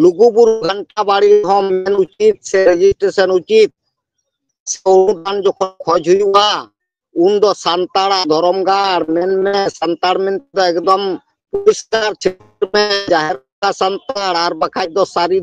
ᱞᱩᱜᱩᱵᱩᱨᱩ ᱜᱷᱟᱱᱴᱟ ᱵᱟᱲᱤ ᱦᱚᱸ ᱢᱮᱱ ᱩᱪᱤᱛ ᱥᱮ ᱨᱮᱡᱤᱥᱴᱨᱮᱥᱚᱱ ᱩᱪᱤᱛ, ᱥᱮ ᱚᱱᱩᱫᱟᱱ ᱡᱚᱠᱷᱚᱱ ᱠᱷᱚᱡᱽ ᱦᱩᱭᱩᱜᱼᱟ, ᱩᱱ ᱫᱚ ᱥᱟᱱᱛᱟᱲᱟᱜ ᱫᱷᱚᱨᱚᱢ ᱜᱟᱲ ᱢᱮᱱᱢᱮ, ᱥᱟᱱᱛᱟᱲ ᱢᱮᱱᱛᱮ ᱫᱚ ᱮᱠᱫᱚᱢ ᱯᱚᱨᱤᱥᱠᱟᱨ ᱪᱷᱤᱴᱟᱹᱣ ᱢᱮ, ᱡᱟᱦᱮᱨ ᱜᱟᱲ ᱥᱟᱱᱛᱟᱲ, ᱟᱨ ᱵᱟᱠᱷᱟᱡ ᱫᱚ ᱥᱟᱹᱨᱤ